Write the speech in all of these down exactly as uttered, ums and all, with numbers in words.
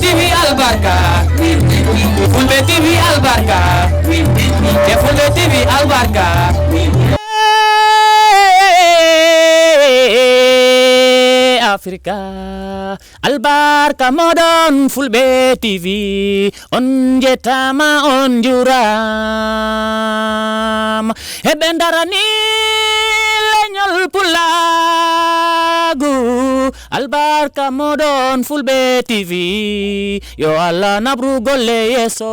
T V albarka, Fulɓe T V albarka, e Fulɓe T V albarka. Afrika, albarka moɗon Fulɓe T V, on njettama, on njuram. Heɓe darani leñol pulaagu, albarka moɗon Fulɓe T V, yo Allah nabru golle yeeso.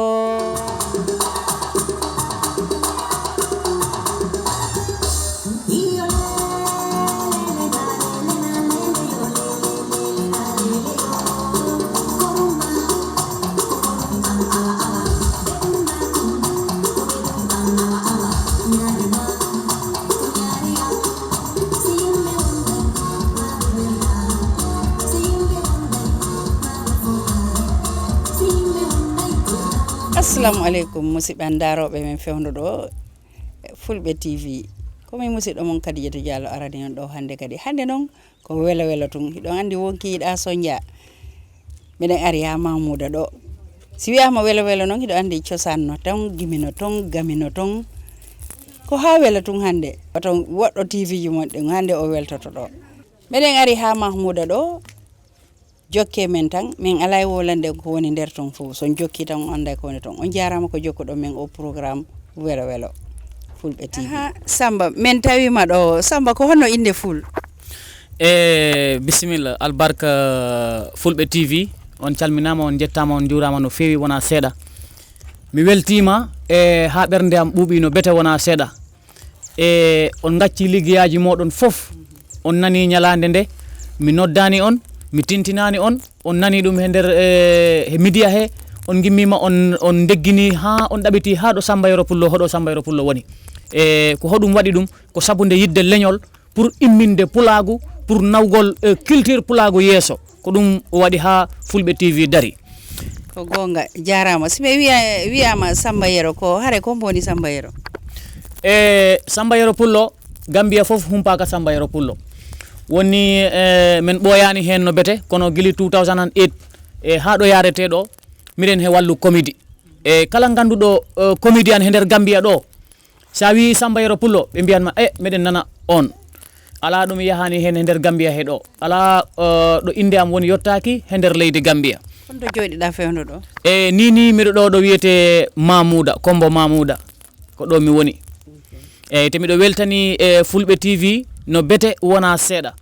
Assalamu aleykum, musidɓe an daarooɓe men fewndo ɗo, Fulɓe T V. Ko min musidɗo mon Kadijatu Diallo arani on ɗo hannde kadi. Hannde noon ko welo welo tun. Hiɗon anndi wonki yiɗa sonja. Miɗen ari haa Mamuda ɗo. Si wiyaama welo welo noon, hiɗo anndi cosaan no toon, gimi no toon, gami no toon. Ko haa welo tun hannde. Oton woɗɗo T V ji mon ɗin, hannde o weltoto ɗo. Miɗen ari haa Mahmuda ɗo. Jokke men tan, min alaa e wolande ko woni nder ton fof. So on jokki tan, on annday ko woni ton. On jaaraama ko jokkuɗon men o programme Welo Welo Fulɓe T V. Aha, Samba, min tawiima ɗo. Samba, ko honno innde ful? E bisimilla, albarka Fulɓe T V. On calminaama, on njettaama, on njuuraama no feewi, wonaa seeɗa. Mi weltiima, e haa ɓernde am ɓuuɓi no bete, wonaa seeɗa. E on ngacci liggeyaaji mooɗon fof. On nanii ñalaande nde mi noddaani on, mi tintinaani on, on nanii ɗum he nder, e, he midiya he, on ngimmiima, on, on ndegginii haa on ɗaɓitii haa ɗo Samba Yero Pullo, hoɗo Samba Yero Pullo woni. E ko hoɗum waɗi ɗum? Ko sabu nde yiɗde leñol, pour imminde pulaagu, pour nawgol, e, culture pulaagu yeeso. Ko ɗum waɗi haa Fulɓe T V dari. Ko goonga, jaaraama. Si mi wiya-, wiyaama Samba Yero, ko hare ko mboni Samba Yero? E Samba Yero Pullo, Gambia fof humpaaka Samba Yero Pullo. Woni, e, men ɓooyaani heen no bete, kono gili two thousand and eight, e, haa ɗo yaarete ɗo, miɗen he wallu komedi. E kala ngannduɗo, e, comedian he nder Gambia ɗo, so a wii Samba Yero Pullo, ɓe mbiyan ma, "E, meɗen nana on." Alaa ɗum yahaani heen e nder Gambia he ɗo. Alaa, e, ɗo innde am woni yottaaki he nder leydi Gambia. Honto jooɗiɗaa fewndo ɗo? E, ni, ni, miɗo ɗo, ɗo wiyetee Mamuda, Kombo Mamuda. Ko ɗo mi woni. Ok. Eyi, te miɗo weltanii, e, Fulɓe T V no bete wonaa seeɗa.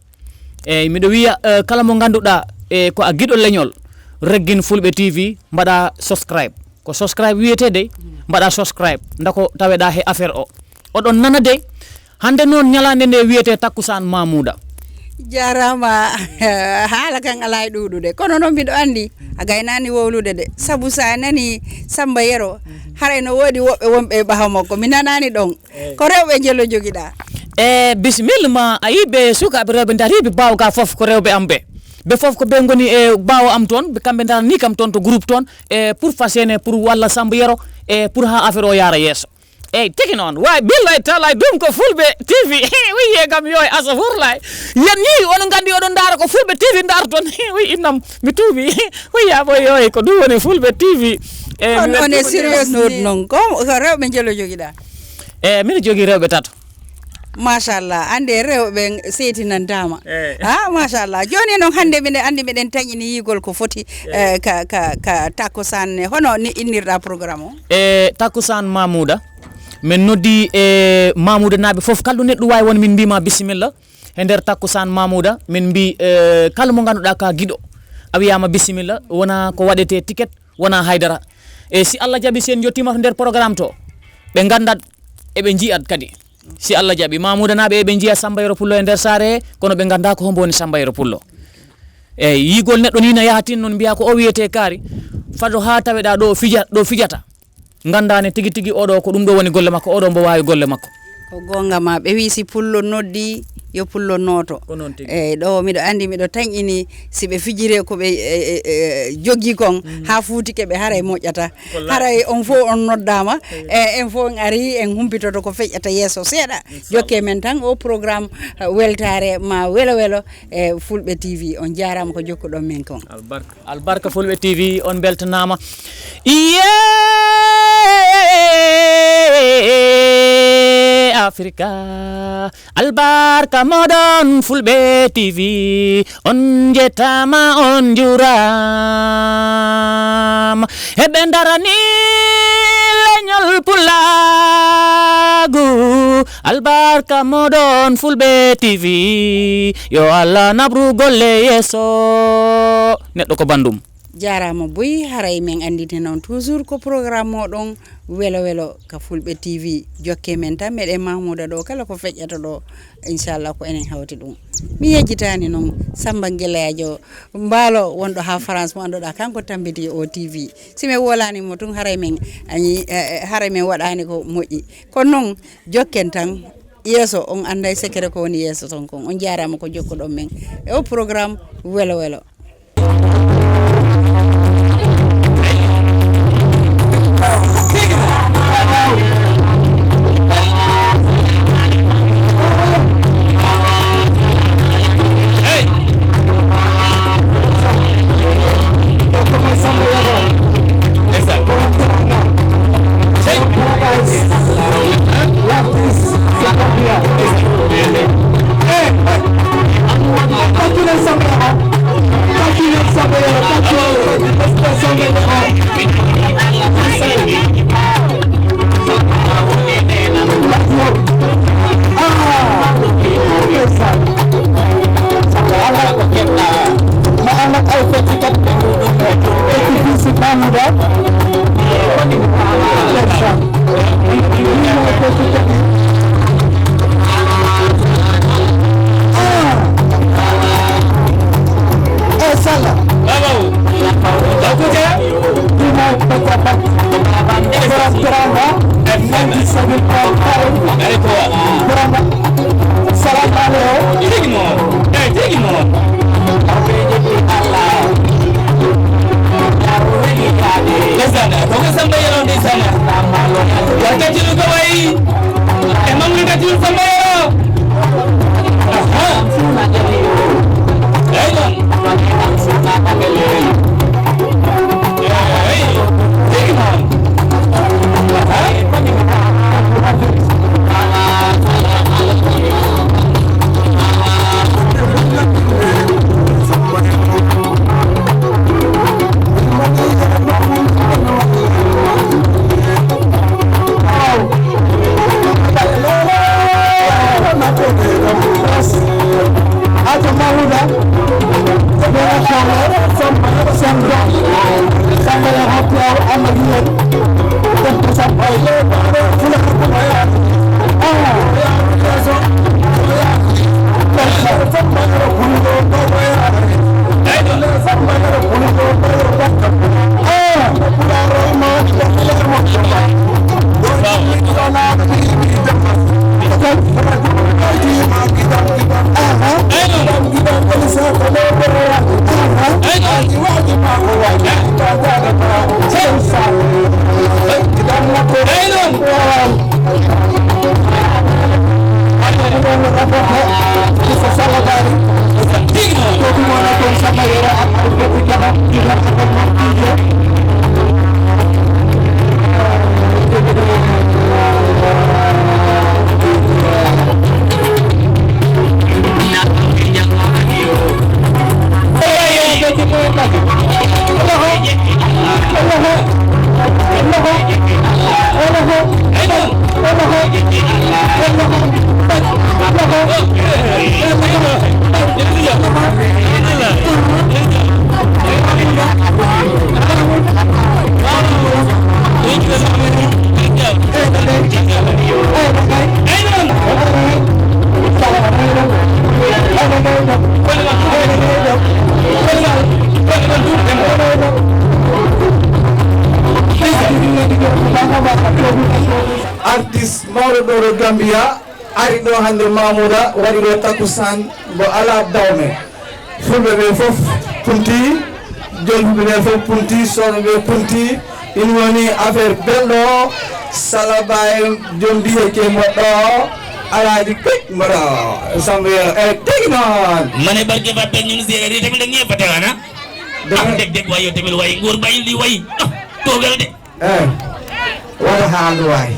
Eyi, miɗo wiya, e, kala mo ngannduɗaa, e, ko a giɗo leñol, reggin Fulɓe T V, mbaɗa subscribe. Ko subscribe wiyetee dey, mbaɗa subscribe. Ndako taweɗaa he affaire o. Oɗon nana dey, hannde noon ñalaande nde wiyetee takkusaan Mamuda. Jaaraama, haala kan alaa e ɗuuɗude. Kono noon miɗo anndi, a gaynaani wowlude de. Sabu so a nanii Samba Yero, haray no woodi woɓɓe wonɓe e ɓaawo makko. Mi nanaani ɗon. Eyi. Ko rewɓe njelo jogiɗaa? E, bisimilla ma, a yii ɓe sukaaɓe rewɓe ndariiɓe baawo ga fof ko rewɓe am ɓe. Ɓe fof ko ɓe ngoni e baawo am toon, ɓe kamɓe ndaranii kam toon to groupe toon, e, pour fas yéene, pour walla Samba Yero, e, pour haa affaire o yaara yeeso. Eyi, tigi noon. Waay, billaay taalaay, ɗum ko Fulɓe T V. Wiye kam yo e asafurlaay. Yen nii, oɗon nganndi oɗon ndaara ko Fulɓe T V ndaara toon. Wi innam, mi tuubi. Wi yaa ɓoy yo e ko ɗum woni Fulɓe T V. E, mi on, on e weltiima sérieux note ni. Noon. Ko, ko rewɓe njelo jogiɗaa? E, miɗo jogii rewɓe tato. Machallah, annde rewɓe seetinantaama. Eh. Ha, machallah. Jooni noon hannde miɗen anndi miɗen taƴini yiigol ko foti, eh, ka, ka, ka takkusaan ne. Hono ni innirɗaa programme o? E takkusaan Mamuda, min noddi e Mamuda naaɓe fof, kala ɗo neɗɗo waawi won, min mbiima bisimilla. He nder takkusaan Mamuda, min mbii, eh, kala mo ngannduɗaa ka giɗo, a wiyaama bisimilla, wonaa ko waɗetee ticket, wonaa haydara. E si Allah jaɓi, si en yettiima to nder programme to, ɓe nganndat, eɓe nji'at kadi. Si Allah jaɓi, Mamuda naaɓe eɓe njiya Samba Yero Pullo e nder saare he, kono ɓe nganndaa ko hombo woni Samba Yero Pullo. Eyi, yiigol neɗɗo ni na yaha tin noon, mbiya ko o wiyetee kaari, fado haa taweɗaa ɗo fija-, ɗo fijata. Nganndaa ne tigi tigi oɗo ko ɗum ɗo woni golle makko, oɗo mbo waawi golle makko. Ko goonga ma, ɓe wii si pullo noddi, yo pullo nooto. Ko noon tigi. Eyi, ɗo miɗo anndi, miɗo tañƴini, si ɓe fijiree ko ɓe, e, e, e, jogii kon, haa fuutike ɓe, haray moƴƴata. Wallaay. Haray on fof on noddaama, e, en fof en arii, en humpitoto ko feƴƴata yeeso seeɗa. Inchallah. Jokkee men tan o programme, eh, weltaare ma welo welo, e Fulɓe T V. On jaaraama ko jokkuɗon men kon. Albarka. Albarka Fulɓe T V, on mbeltanaama. Iye Afrika, albarka moɗon Fulɓe T V, on njettaama, on njuuraama. Heɓe ndarani leñol Pulaagu, albarka moɗon Fulɓe T V, yo Allah nabru golle yeeso. Neɗɗo ko banndum. Jaaraama buy, haray men annditi noon toujours ko programme moɗon welo welo ka Fulɓe T V. Jokkee men tan, meɗen Mahmouda ɗo kala ko feƴƴata ɗo, inchallah ko enen hawti ɗum. Mi yejjitaani noon Samba Gelaajo Mbaalo wonɗo haa France mo annduɗaa kanko tambiti o T V. Si mi wolaani mo tun haray men añi, eh, eh, haray men waɗaani ko moƴƴi. Kono noon jokken tan yeeso, on annday secret ko woni yeeso ton kon. On jaaraama ko jokkuɗon men e o programme welo welo. Salam aleykum. Tigi mo. Eh, tigi mo. Ndeysaan, ko ko Samba Yero, ndeysaan. Wa Katilu ko wayi. E Mamadou Katilu Samba Yero. Aha. Eyi noon. Eyi, tigi noon. Aha. Artiste mawɗo ɗo ɗo Gambia. Ari ɗo hannde Mamoudou waɗi ɗo takkusaan mbo alaa dawme. Fulɓe ɓe fof punti, jolfuɓe ɓe fof punti, sooɓe ɓe punti. Ɗum woni affaire belɗo o, Sala Baye, jom biye ke mboɗɗo o, Alaaji Kik mboɗo o, Samba Yero, e tigi noon. Mane barke bappe ñun séeréer yi tamit dañuy fàtte xanaa. Dëgg la. Ah, dëgg dëgg waay, yow tamit waay, nguur bàyyil di waay. Ah, toogal de. Eh, wata haal waay.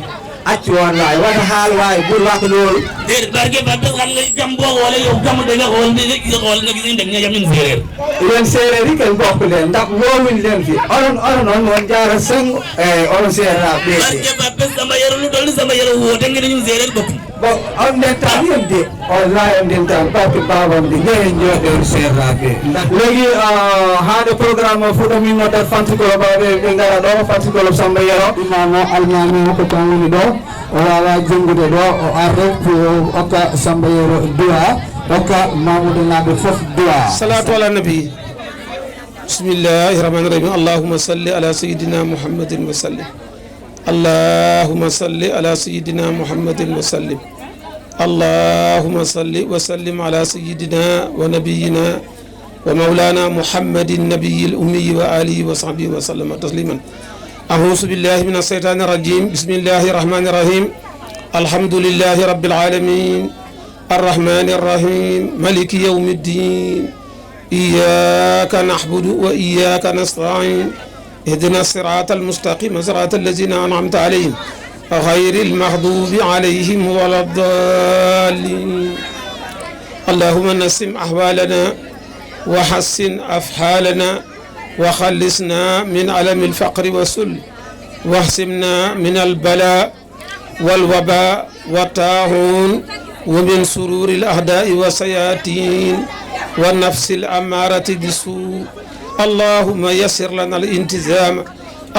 Accu on waay, wata haal waay, buur wax loolu. Déedéet, barke ba bés xam nga gam boo xoolee yow gam da nga xool, da nga xool, nga gis ne dañ ne yamin séeréer. Yéen séeréer yi kenn bokk leen, ndax woowuñ leen fi. Onon, onon, onon, on jaara seng, eh, onon séeréer a ɓe. Barke ba bés sama yaru lu dolli sama yaru woote nga ne ñun séeréer bokk. Bon, on ndentaan yéen de. Wallahi, on ndentaan barke baabam de. Ñehe jooɗoon seeraaɓe. Léegi, ah, haade programme o fuɗɗo, min noddat Fanti Kolo Baaɓe, ɓe ngara ɗo, Fanti Kolo Samba Yero. Imaam o almaami o ko toon woni ɗo. O waawaa janngude ɗo, o arre pour o okka Samba Yero du'a, okka Mamoudou naaɓe fof du'a. Salatu ala nabi. Bismillahi rahmani rahim. Allahumma salli ala sayyidina Muhammadin wa sallim. اللهم صل على سيدنا محمد وسلم. اللهم صل وسلم على سيدنا ونبينا ومولانا محمد النبي الأمي وآله وصحبه وسلم تسليما. أعوذ بالله من الشيطان الرجيم. بسم الله الرحمن الرحيم. الحمد لله رب العالمين. الرحمن الرحيم. مالك يوم الدين. إياك نعبد وإياك نستعين. اهدنا الصراط المستقيم، صراط الذين أنعمت عليهم، غير المغضوب عليهم ولا الضالين. اللهم نسم أحوالنا وحسن أفعالنا وخلصنا من ألم الفقر والذل واعصمنا من البلاء والوباء والطاعون ومن شرور الأعداء والشياطين والنفس الأمارة بالسوء. اللهم يسر لنا الالتزام،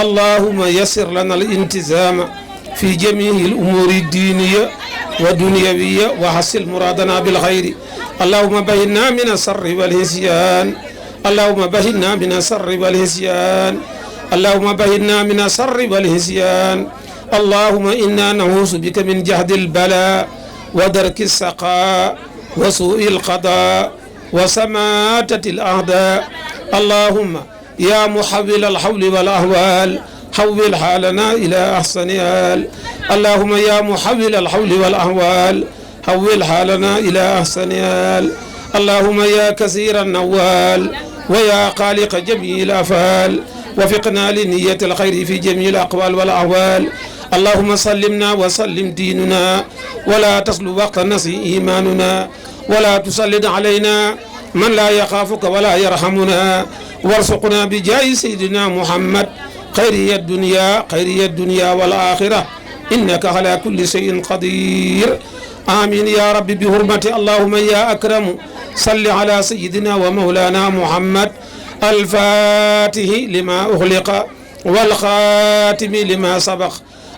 اللهم يسر لنا الالتزام في جميع الأمور الدينية والدنيوية وحصل مرادنا بالخير. اللهم بهنا من الشر والعصيان. اللهم بهنا من الشر والعصيان. اللهم بهنا من الشر والعصيان. اللهم إنا نعوذ بك من جهد البلاء ودرك الشقاء وسوء القضاء وشماتة الأعداء. اللهم يا محول الحول والأحوال، حول حالنا إلى أحسن حال. اللهم يا محول الحول والأحوال، حول حالنا إلى أحسن حال. اللهم يا كثير النوال ويا خالق جميع الأفعال، وفقنا لنية الخير في جميع الأقوال والأحوال. اللهم سلمنا وسلم ديننا، ولا تسلم وقت النصر إيماننا، ولا تسلط علينا من لا يخافك ولا يرحمنا، وارزقنا بجاه سيدنا محمد خيري الدنيا، خيري الدنيا والآخرة، إنك على كل شيء قدير. آمين يا رب بحرمة اللهم يا أكرم. صل على سيدنا ومولانا محمد الفاتح لما أغلق والخاتم لما سبق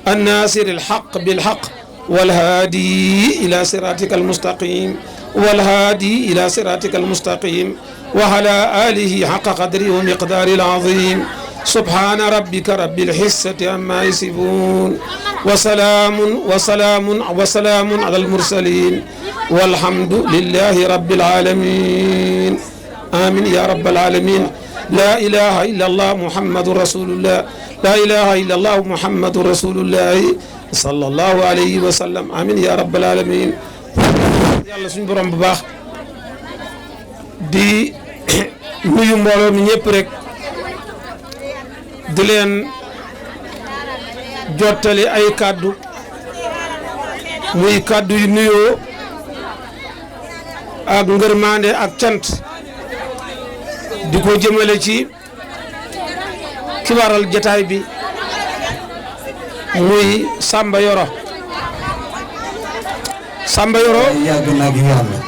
الناصر الحق بالحق والهادي إلى صراطك المستقيم، والهادي إلى صراطك المستقيم، وعلى آله حق قدره ومقداره العظيم. سبحان ربك رب العزة عما يصفون، وسلام، وسلام، وسلام على المرسلين، والحمد لله رب العالمين. آمين يا رب العالمين. لا إله إلا الله محمد رسول الله. لا إله إلا الله محمد رسول الله صلى الله عليه وسلم. آمين يا رب العالمين. Yàlla suñu borom bu baax di nuyu mbooloo mi ñëpp rek, di leen jottali ay kàddu, muy kàddu yu nuyoo ak ngërmaande ak cant, di ko jëmale ci ki waral jataay bi, muy Samba Yoro. Samba Yoro. Yàgg na ak Yàlla.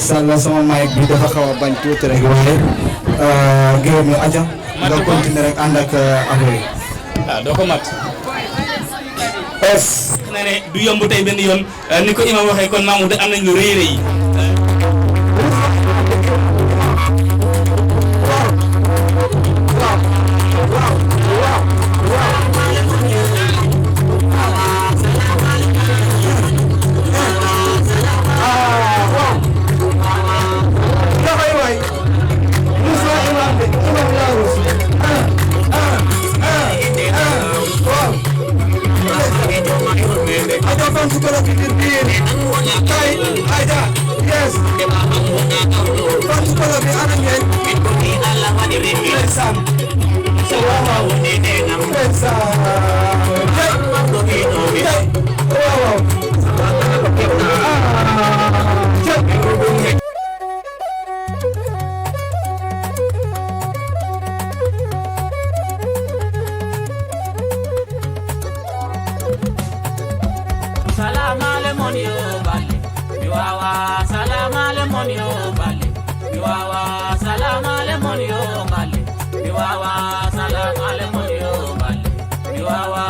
Sàlla, sama mic bi dafa xaw a bañ tuuti rek, waaye, euh, gërëm la, aja. Nga continuer rek ànd ak, euh, affaire yi. Ah, doo ko mat. Es. Na ne du yomb tey benn yoon, euh, ni ko imam waxee, kon Mamoudou am nañ lu rëy rëy. Yo balle, mi wawa. Salam alemon yo balle, mi wawa. Salam alemon yo balle, mi wawa. Salam alemon yo balle, mi wawa.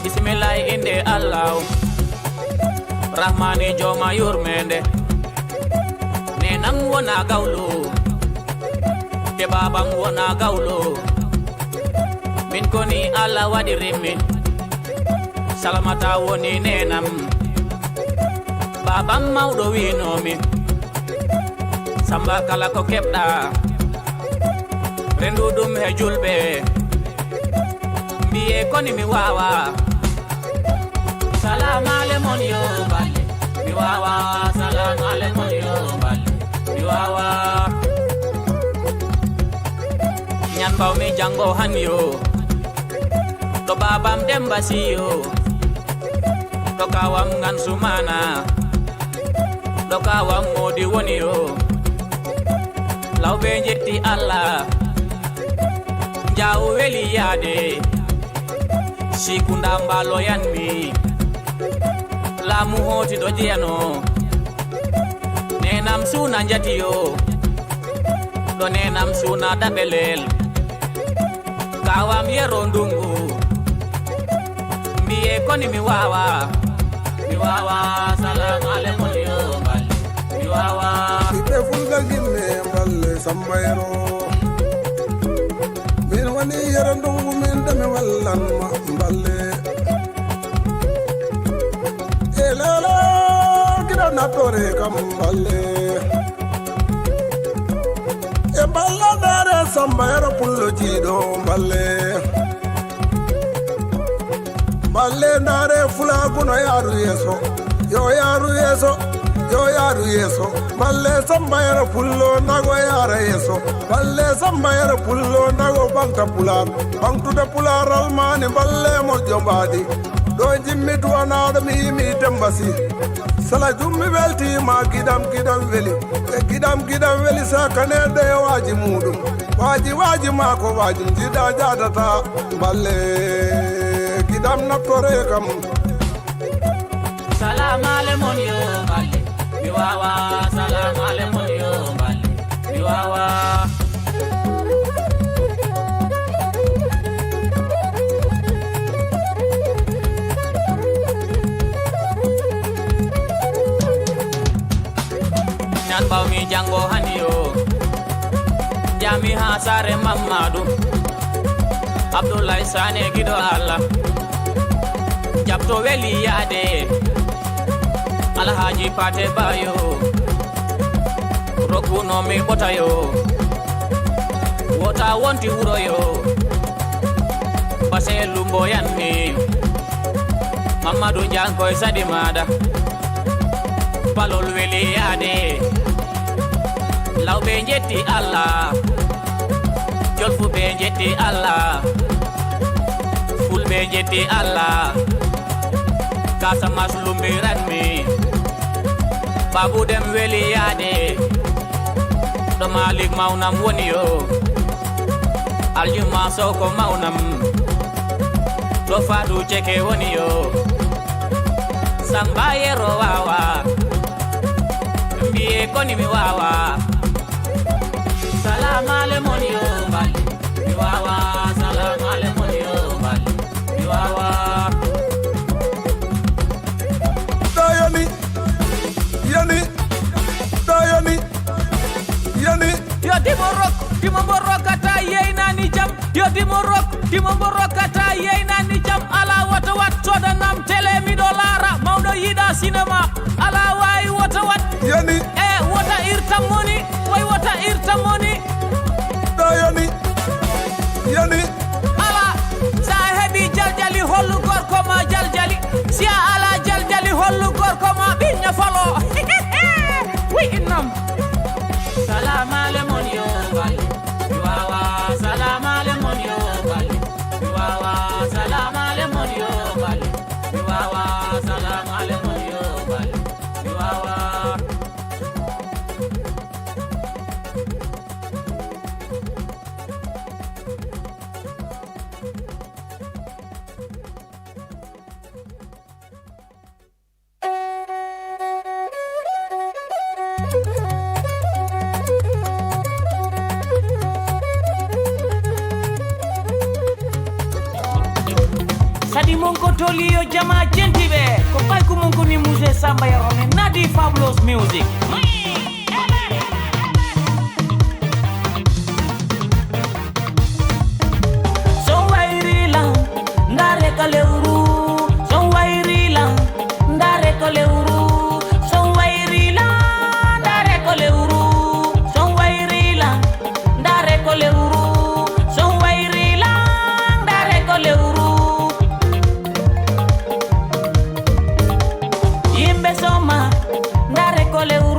Bismillah, inde Allah, Rahmani jooma yurmende. Nenam wona gawlo, te babam wona gawlo. Min koni Allah waɗirimmi. Salamata woni nenam. Babam mawɗo winomi, Samba, kala ko keɓɗa, rendu ɗum he julɓe. Mbiye koni mi wawa. Salam alemon yo balle, mi wawa. Salam alemon yo balle, mi wawa. Ñan mbawmi janngo han yo, to babam Demba Siyo, to kawam Ngan Sumana, ɗo kawam moodi woni yo. Lawɓe njetti Allah, njaawo weli yaade. Sikunda mbaloyanmi, laamu hooti ɗo jeyano. Nenam suuna njati yo, ɗo nenam suuna daɓelel. Kawam yero ndungu, mbiye koni mi wawa. Mi wawa. Salam alemon yo balle, mi wawa. Ɓiɓɓe fulɓe gimme balle Samba Yero. Min woni Yero ndungu, min de mi wallanma balle. E lele, kiɗa nattore kam balle. E balle ndaare Samba Yero pullo jiiɗo balle. Balle ndaare fulaagu no yaaru yeeso. Yo yaaru yeeso, yo yaaru yeeso. Balle Samba Yero pullo ndago yaara yeeso. Balle Samba Yero pullo ndago ɓangta pulaar. Ɓangtude pulaar almaani balle moƴƴo mbaadi. Ɗo jimmi duwanaaɗo mi yimi Demba Si. Sala jummi weltiima giɗam giɗam weli. E giɗam giɗam weli sakaneede e waaji muuɗum. Waaji waaji maako waajum jiiɗa jaadata. Balle giɗam naftore kam. Salam alemon yo balle, mi wawa. Salam alemon yo balle, mi wawa. Nan ɓawmi janngo hani yo, njami ha saare Mammadu Abdoulaye Sané giɗo Allah. Jabto weli yaade Alhaji Pate Bayo, rokkuno mi ɓota yo, wota wonti wuro yo. Base lumbo yanmi, Mamadou Ndiankoy Sadi Mada. Palol weli yaade. Lawɓe njetti Allah. Jolfuɓe njetti Allah. Fulɓe njetti Allah. Kasamas lumbiranmi. Babu Dem weli yaade. Ɗo Malik mawnam woni yo. Aljuma Sow ko mawnam. Ɗo Fadu Ceke woni yo. Samba Yero wawa. Mbiye koni mi wawa. Salam alemon yo balle. Mi wawa. Salam alemon yo balle. Mi wawa. Ɗo yoni, yoni, ɗo yoni, yoni. Yo dimo rok, dimo mbo rokata yeynani jam. Yo dimo rok, dimo mbo rokata yeynani jam. Ala woto wat sodanam télé miɗo laara. Mawɗo yiɗa cinéma. Ala wawi woto wat. Yoni. E wota irtam moni. Way wota irta moni. Ɗo yoni, yoni. Ala, sa heɓi jaljali hollu gorko ma jaljali. Si a ala jaljali hollu gorko ma ɓiñña falo. Wi innam. Salam alemon yo balle. Mi wawa. Salam alemon yo balle. Mi wawa. Salam alemon yo balle. Mi wawa. Salam alemon yo balle. Mi wawa. Adi mon ko toli yo jama jentiɓe. Ko payku mon ko ni Muse Samba Yarone Nadi Fabulous Music. Son wayri lan, ndare ko lewru. Son wayri lan, ndare ko lewru. Son wayri lan, ndare ko lewru. Son wayri lan, ndare ko lewru. Son wayri lan, ndare ko lewru. Yimɓe soma, ndare ko lewru.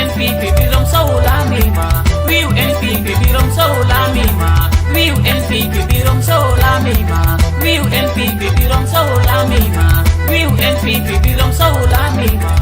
N P P Birom Sow laamiima. Wiw N P P Birom Sow laamiima. Wiw N P P Birom Sow laamiima. Wiw N P P Birom Sow laamiima. Wiw N P P Birom Sow laamiima.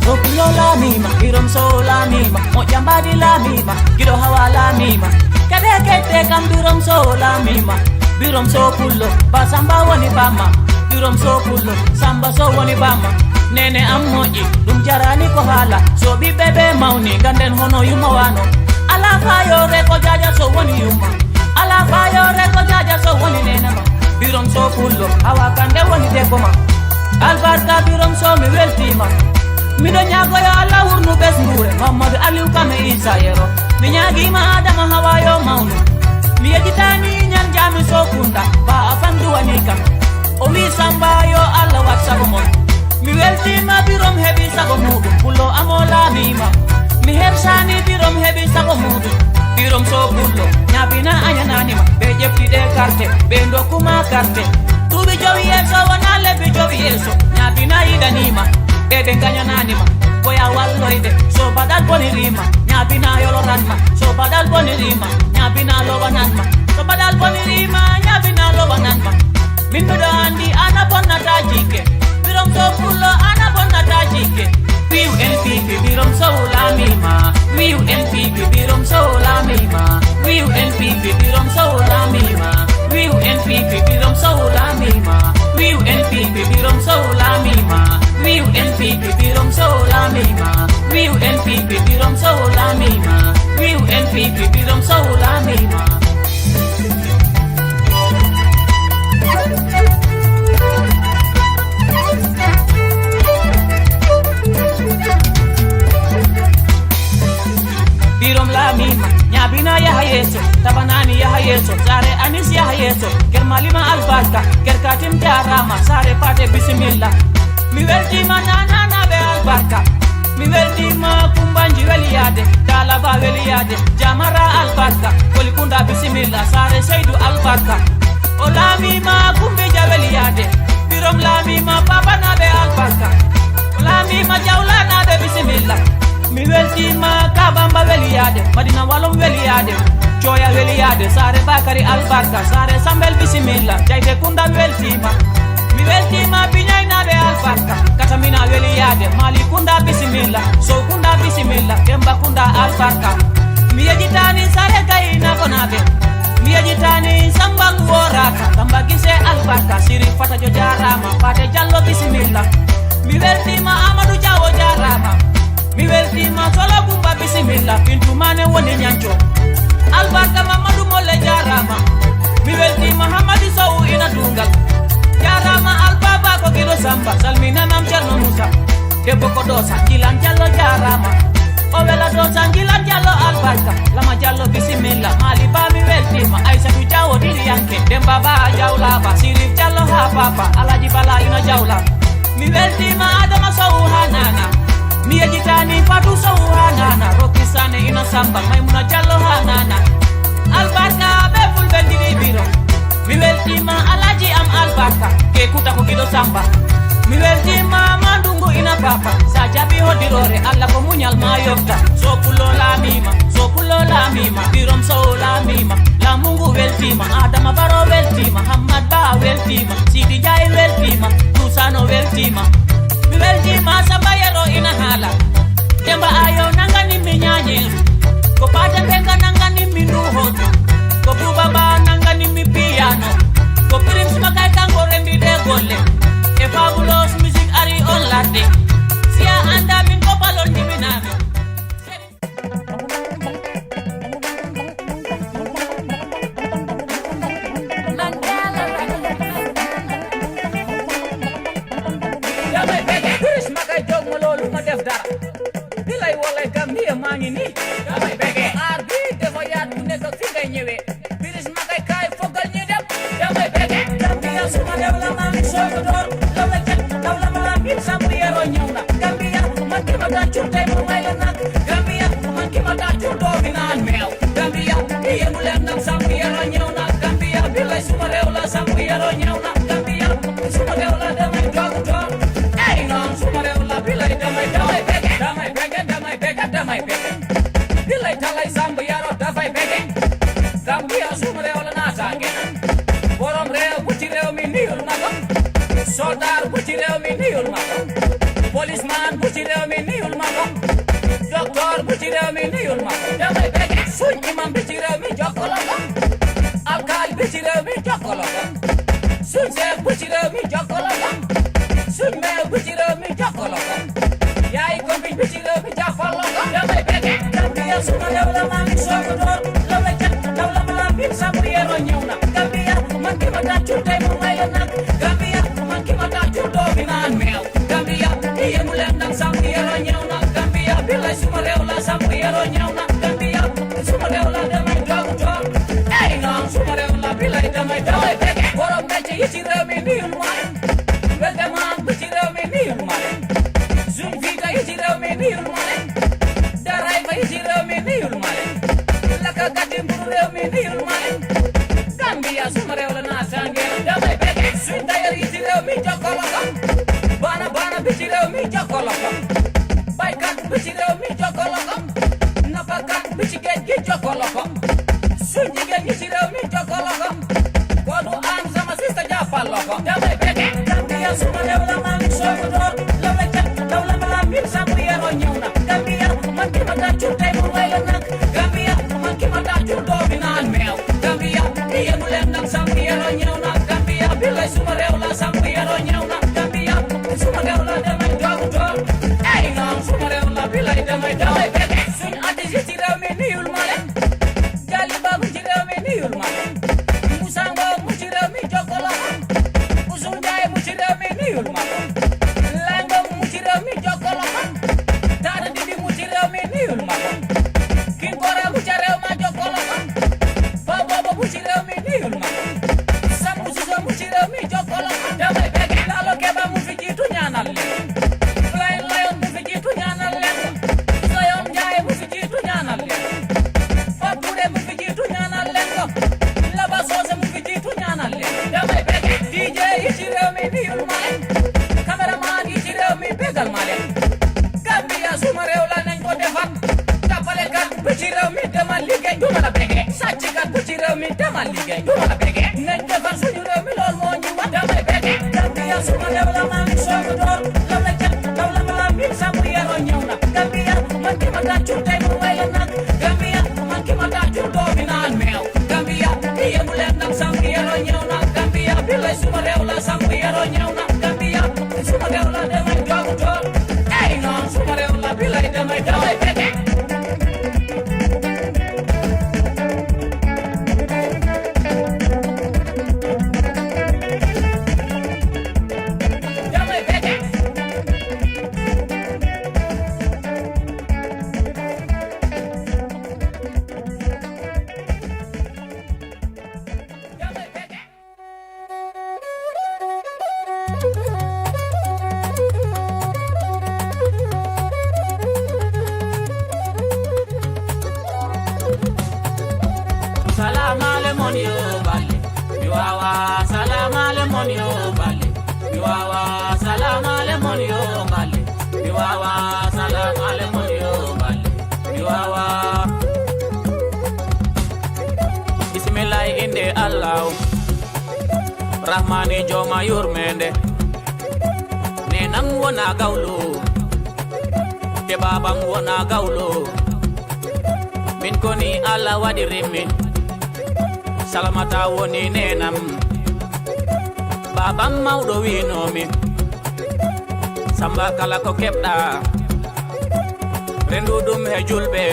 Soppulo laamiima, Birom Sow laamiima, moƴƴa mbaadi laamiima, giɗo hawa laamiima. Kede kette kam Birom Sow laamiima. Birom Sow pullo, ba Samba woni bamma. Birom Sow pullo, Samba Sow woni bamma. Nene am moƴƴi, ɗum jarani ko haala. So ɓiɓɓe ɓe mawni, ganden hono yumma wano. Ala fayoore ko Jaaja Sow woni yumma. Ala fayoore ko Jaaja Sow woni nene ma. Birom Sow pullo, hawa kande woni debbo ma. Albarka Birom Sow mi weltiima. Miɗo ñaago yo Allah wurnu ɓesnguure. Mamadou Aliou Kame Issa Yero. Mi ñaagiima Adama Hawa yo mawnu. Mi yejjitaani ñan jaami Sow Kunda. Ba a fandu wani kam. O wi Samba yo Allah wat sago mon. Mi weltiima Birom heɓi sago muɗum. Pullo amo laamiima. Mi hersaani Birom heɓi sago muɗum. Birom Sow pullo. Ñaabina a ñanaani ma. Ɓe ƴefti ɗe karte. Ɓe ndokkuma karte. Duuɓi jowi yeeso wona lebbi jowi yeeso. Ñaabina yiɗaniima. Ɓe ɓe ngañanaani ma. Ko ya walloyde. So baɗal boniriima. Ñaabina yoloran ma. So baɗal boniriima. Ñaabina lowanan ma. So baɗal boniriima. Ñaabina lowanan ma. Min miɗo anndi an a bonnata jikke. Birom Sow pullo an a bonnata jikke. Wiw N P P Birom Sow laamiima. Wiw N P P Birom Sow laamiima. Wiw N P P Birom Sow laamiima. Wiw N P P Birom Sow laamiima. Wiw N P P Birom Sow laamiima. Wiw N P P Birom Sow laamiima. Wiw N P P Birom Sow laamiima. Wiw N P P Birom Sow laamiima. Birom laamiima, ñaabina yaha yeeso, tabanaani yaha yeeso, saare Anis yaha yeeso, ker Malima albarka, ker Katim jaaraama, saare Paate bisimilla. Mi weltiima naanaanaaɓe albarka, mi weltiima Kumbanji weliyaade, Daalaba weliyaade, Jamara albarka, Koli Kunda bisimilla, saare Seydu albarka. O laamiima Kumbija weliyaade, Birom laamiima Babanaaɓe albarka, o laamiima Jawlanaaɓe bisimilla. Mi weltiima Kabamba weliyaade, Madina Walom weliyaade, Coya weliyaade, saare Bakari albarka, saare Sambel bisimilla, Jayte Kunda weltiima. Mi weltiima Biñaynaaɓe albarka, Katamina weliyaade, Mali Kunda bisimilla, Sow Kunda bisimilla, Demba Kunda albarka. Mi yejitaani saare Gaynakonaaɓe, mi yejitaani Samba Nguworaka, Samba Gise albarka, Siri Fatajo jaaraama, Fate Jallo bisimilla. Mi weltiima Amadou Diawo jaaraama. Mi weltiima Solo Bumba bisimilla, Bintu Mane woni ñanco. Albarka Mamadou Molle jaaraama. Mi weltiima Hamadi Sow ina duungal. Jaaraama Albaba ko Giɗo Samba, salminanam Ceerno Moussa. Debbo ko Doosa, Jilan Jallo jaaraama. O wela Doosa, Jilan Jallo albarka. Lama Jallo bisimilla, Maali Ba mi weltiima. Aysatu Jawo diriyanke, Demba Ba Jawla Ba, Sirif Jallo haa Papa, Alaji Bala ina Jawla. Mi weltiima Adama Sow haa Nana. Mi yejitaani Fatu Sow haa Nana. Rokki Sane ina Samba. Maymuna Jallo haa Nana. Albarka ɓe fulɓe ndiɗi biro. Mi weltiima Alaji am albarka. Ke kuta ko Giɗo Samba. Mi weltiima Mandungu ina Papa. Sa jaɓi hoddiroore Allah ko muñal ma yofta. So pullo laamiima. So pullo laamiima. Birom Sow laamiima. Laamu ngu weltiima. Adama Baro weltiima. Hammat Ba weltiima. Sidi Njaay weltiima. Tuusano weltiima. Mi weltiima Samba Yero ina haala. Demba Ayo nangani mi ñaañeeru. Ko Paate Mbenga nangani mi ndu hoto. Ko Buuba Ba nangani mi piyaano. Ko Prince Makay kanko rembi ɗe golle. E Fabulous Music ari on ladde. Si a anndaa min ko palol jibinaaɓe. Damay bege. Kuris ma kay jóg ma loolu ma def dara. Bilay walay Gambia maa ngi nii. Damay bege. Aar bi dafa yaat ku nekk fi ngay ñëwee. Biris ma kay kaay fogal ñu dem. Damay bege. Gambia suma réew la maa ngi soog a door. Law la jël, law la ma la biir Samb Yero ñëw na. Gambia, man ki ma daan jur tey ma way la nag. Gambia, man ki ma daan jur doomi naan meew. Gambia, yëngu leen nag Samb Yero ñëw. Niyul ma ko. Policeman bu ci réew mi, niyul ma ko. Docteur bu ci réew mi, niyul ma ko. Damay bege. Suñ imam bi ci réew mi, jokkoo la ko. Alkaali bi ci réew mi, jokkoo la ko. Suñ chef bu ci réew mi, jokkoo la ko. Suñ maire bu ci réew mi, jokkoo la ko. Yaay commune bi ci réew mi, jàppal la ko. Damay bege. Gambia suma réew la, maa ngi soog a door. Law la jat, law la balaa mbir, sàmm yeroo ñëw na. Gambia, man ki ma tàccul tey mu may la nag. Gambia, man ki ma tàccul doo fi naan meew. Gambia, i yemu leen nag, sàmm yeroo ñëw na. Gambia, bilay suma réew la, sàmm yeroo ñëw na. Gambia, suma réew la, damay doogu door. Ey, non, suma réew la, bilay damay doogu. Borom métier yi ci réew mi, niyul ma leen. Weldement bi ci réew mi, niyul ma leen. Suñ vita yi ci réew mi, niyul ma leen. Daray fa yi ci réew mi, niyul ma leen. Lakkakat yi mburu réew mi, niyul ma leen. Gambia, suma réew la, naataange la, damay bege. Suñ tailleur yi ci réew mi, jokkoo la ko. Baana baana bi ci réew mi, jokkoo la ko. Baykat bi ci réew mi, jokkoo la ko. Nappakat bi ci géej gi, jokkoo la ko. Suñ jigéen ñi ci réew mi, jokkoo la ko. Kodu an sama sista, jàppal la ko. Damay bege. Gambia, suma réew la, maa ngi soog a door. Law la jat, law la balaa mbir, sàmm yeroo ñëw na. Gambia, man ki ma tàccul tey mu may la nag. Gambia, man ki ma tàccul doo fi naan meew. Gambia, i yemu leen nag, sàmm yeroo ñëw na. Gambia, bilay suma réew la, sàmm yeroo ñëw na. Gambia, suma réew la, damay doogu door. Ey, non, suma réew la, bilay damay, damay bege. Suñ artiste yi ci réew mi, niyul ma leen. Jali Babu ci réew mi, niyul ma leen. Musa Ngom mu ci réew mi, jokkoo la ko. Usu Njaay mu ci réew mi, niyul ma ko. Lay Ngom mu ci réew mi, jokkoo la ko. Taata Didi mu ci réew mi, niyul ma ko. King Kora mu ca réew ma, jokkoo la ko. Ba Bobo mu ci réew mi, niyul ma ko. Sabu Suso mu ci réew mi, jokkoo la ko. Damay bege. Lalo Keba mu fi jiitu, ñaanal leen. Flying Lion mu fi jiitu, ñaanal leen ko. Zion Njaay mu fi jiitu, ñaanal leen. Pape Touré mu fi jiitu, ñaanal leen ko. Laba Socé mu fi jiitu, ñaanal leen. Damay bege. D J yi ci réew mi, niyul ma leen. Caméraman yi ci réew mi, bégal ma leen. Gambia, suma réew la, nañ ko defar. Tappalekat bi ci réew mi, demal liggéey, du ma la bege. Sàcckat bi ci réew mi, demal liggéey, du ma la bege. Nañ defar suñu réew mi, loolu moo ñu war. Damay bege. Gambia, suma réew la, maa ngi soog a door. Law la jat, law la balaa mbir, sàmm yeroo ñëw na. Gambia, man ki ma tàccul tey mu may la nag. Gambia, man ki ma tàccul doo fi naan meew. Gambia, i yemu leen nag, sàmm yeroo ñëw na. Gambia, bilay suma réew la, sàmm yeroo ñëw na. Gambia, suma réew la, damay doogu door. Ey, non, suma réew la, bilay damay, damay bege. Damay bege. Salamale mon yo balle, mi wawa. Salamale mon yo balle, mi wawa. Salamale mon yo balle, mi wawa. Salamale mon yo balle, mi wawa. Bismillah, inde Allah, Rahmani, jooma yurmende. Nenam wona gawlo, te babam wona gawlo. Min koni Allah waɗirimmi. Salamata woni nenam. Babam mawɗo winomi, Samba, kala ko keɓɗa, rendu ɗum he julɓe.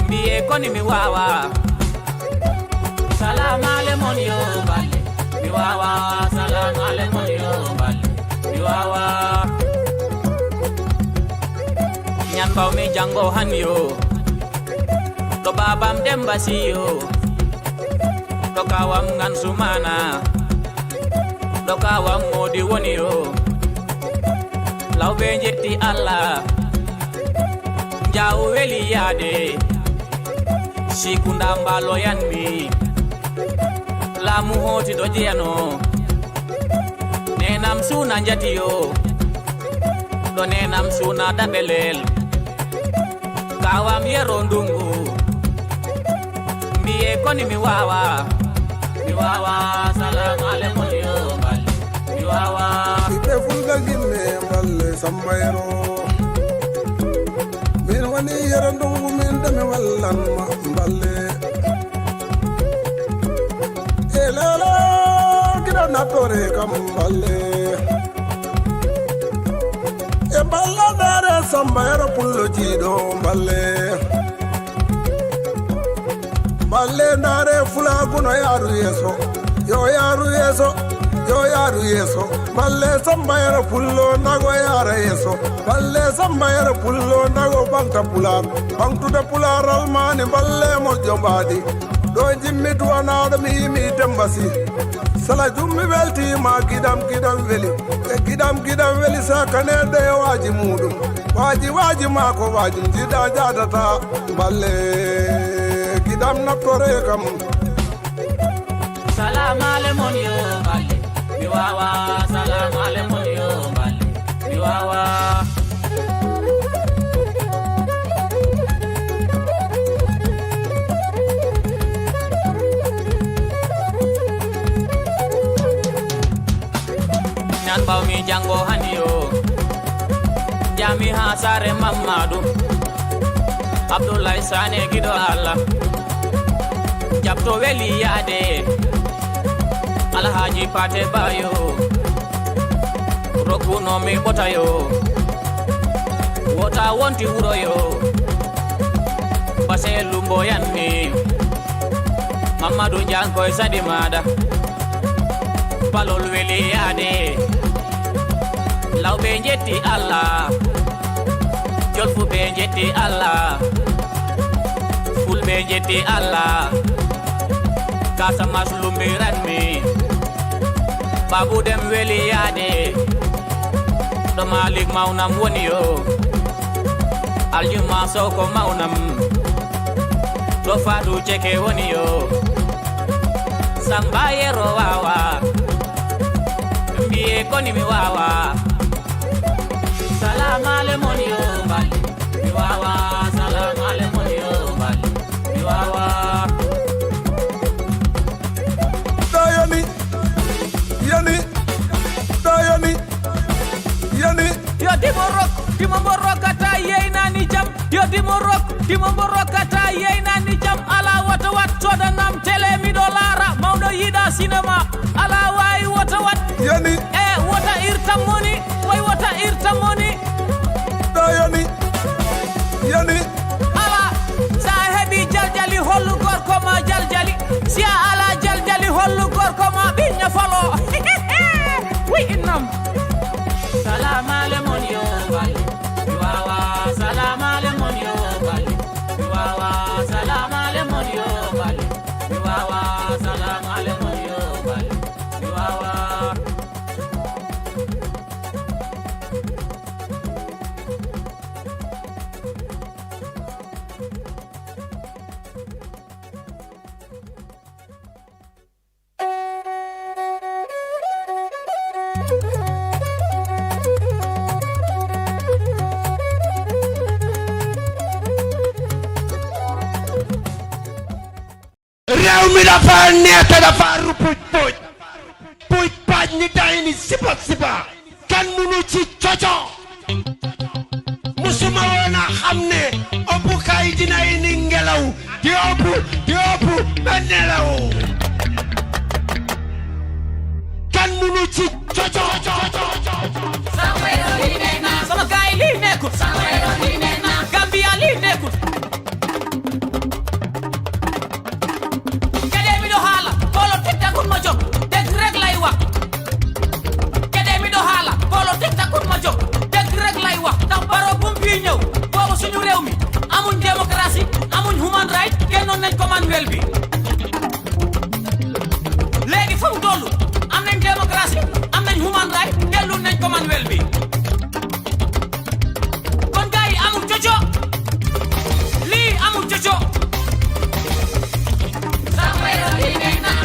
Mbiye koni mi wawa. Salamale mon yo balle, mi wawa. Salamale mon yo balle, mi wawa. Ñan mbawmi jango han yo, to babam Demba Siyo, to kawam Ngan Sumana, to kawam Modi woni yo. Lawɓe njetti Allah, Njaw weli yaade. Sikunda mbaloyanmi, laamu hooti ɗo jeyano. Nenam suuna njatiyo, ɗo nenam suuna daɓelel. Kawam yero ndungu, mbiye koni mi wawa. Mi wawa. Salamale mon yo balle, mi wawa. Ɓiɓɓe Mbayro. Min woni Yero Ndongu, min de mi wallan ma Mballe. E lele, giɗo nattore kam Mballe. E Mballe ndaare Samba Yero Pullo jiiɗo Mballe. Mballe ndaare fulaagu no yaaru yeeso, yo yaaru yeeso, yo yaaru yeeso. Mballe Samba Yero Pullo ndago yaara yeeso. Mballe Samba Yero Pullo ndago ɓaŋta Pulaar, ɓaŋtude Pulaar almaani Mballe moƴƴo mbaadi. Ɗo jimmi duwanaaɗo mi yimi Demba Si. Sala jummi weltiima giɗam giɗam weli. E giɗam giɗam weli sakaneede e waaji muuɗum. Waaji waaji maako waajum jiiɗa jaadata. Mballe giɗam nattore kam. Salamale mon yo Mballe, mi wawa. Salamale mon yo Mballe, mi wawa. Nan ɓawmi janngo hani yo. Jami ha sare Mammadu Abdoulaye Sane giɗo Allah. Jabto weli yaade Alhaji Pate Bayo. Rokkuno mi ɓota yo. Wota wonti wuro yo. Base lumbo yanmi. Mamadou Ndiankoy sadi maɗa. Palol weli yaade. Lawɓe njetti Allah. Jolfuɓe njetti Allah. Fulɓe njetti Allah. Kasamas lumbiranmi. Babu dem weli yaade. Ɗo Malik mawnam woni yo. Aljuma Sow ko mawnam. Ɗo Fadu Ceke woni yo. Samba Yero wawa. Mbiye koni mi wawa. Salamale mon yo Mballe. Mi wawa. Salamale mon yo Mballe. Mi wawa. Ɗo yoni, yoni, ɗo yoni, yoni. Yo dimo rok, dimo mbo rokata yeynani jam. Yo dimo rok, dimo mbo rokata yeynani jam. Ala wata wat sodanam télé miɗo laara. Mawɗo yiɗa cinéma. Ala wawi wata wat. Yoni. E wata irta moni. Way wata irta moni. Ɗo yoni, yoni. Ala, sa heɓi jaljali hollu gorko ma jaljali. Si a ala jaljali hollu gorko ma ɓiñña falo. Wi innam. Salamale mon yo Mballe. Mi wawa. Salamale mon yo Mballe. Mi wawa. Salamale mon yo Mballe. Mi wawa. Salamale mon yo Mballe. Mi wawa. Rewmi ɗafa neta ɗafa rupuj puj. Puj paaj ni dayni sipa sipa. Kan munu ci coco. Musuma woon a xam ne ëpp kay dina indi ngelaw. Di ëpp, di ëpp ba nelaw. Kan munu ci coco. Sama gaay lii nekkul. Gambia lii nekkul. Kede miɗo haala, ɓolo titta kun mo jok, dëgg rek lay wax. Kede miɗo haala, ɓolo titta kun mo jok, dëgg rek lay wax. Ndax Barrow bu mu fii ñëw, boobu suñu réew mi amuñ démocratie, amuñ human right, génnoon nañ Commonwealth bi. Léegi fu mu toll, am nañ démocratie, am nañ human right, dellu nañ Commonwealth bi. Kon gars yi amul coco. Lii amul coco.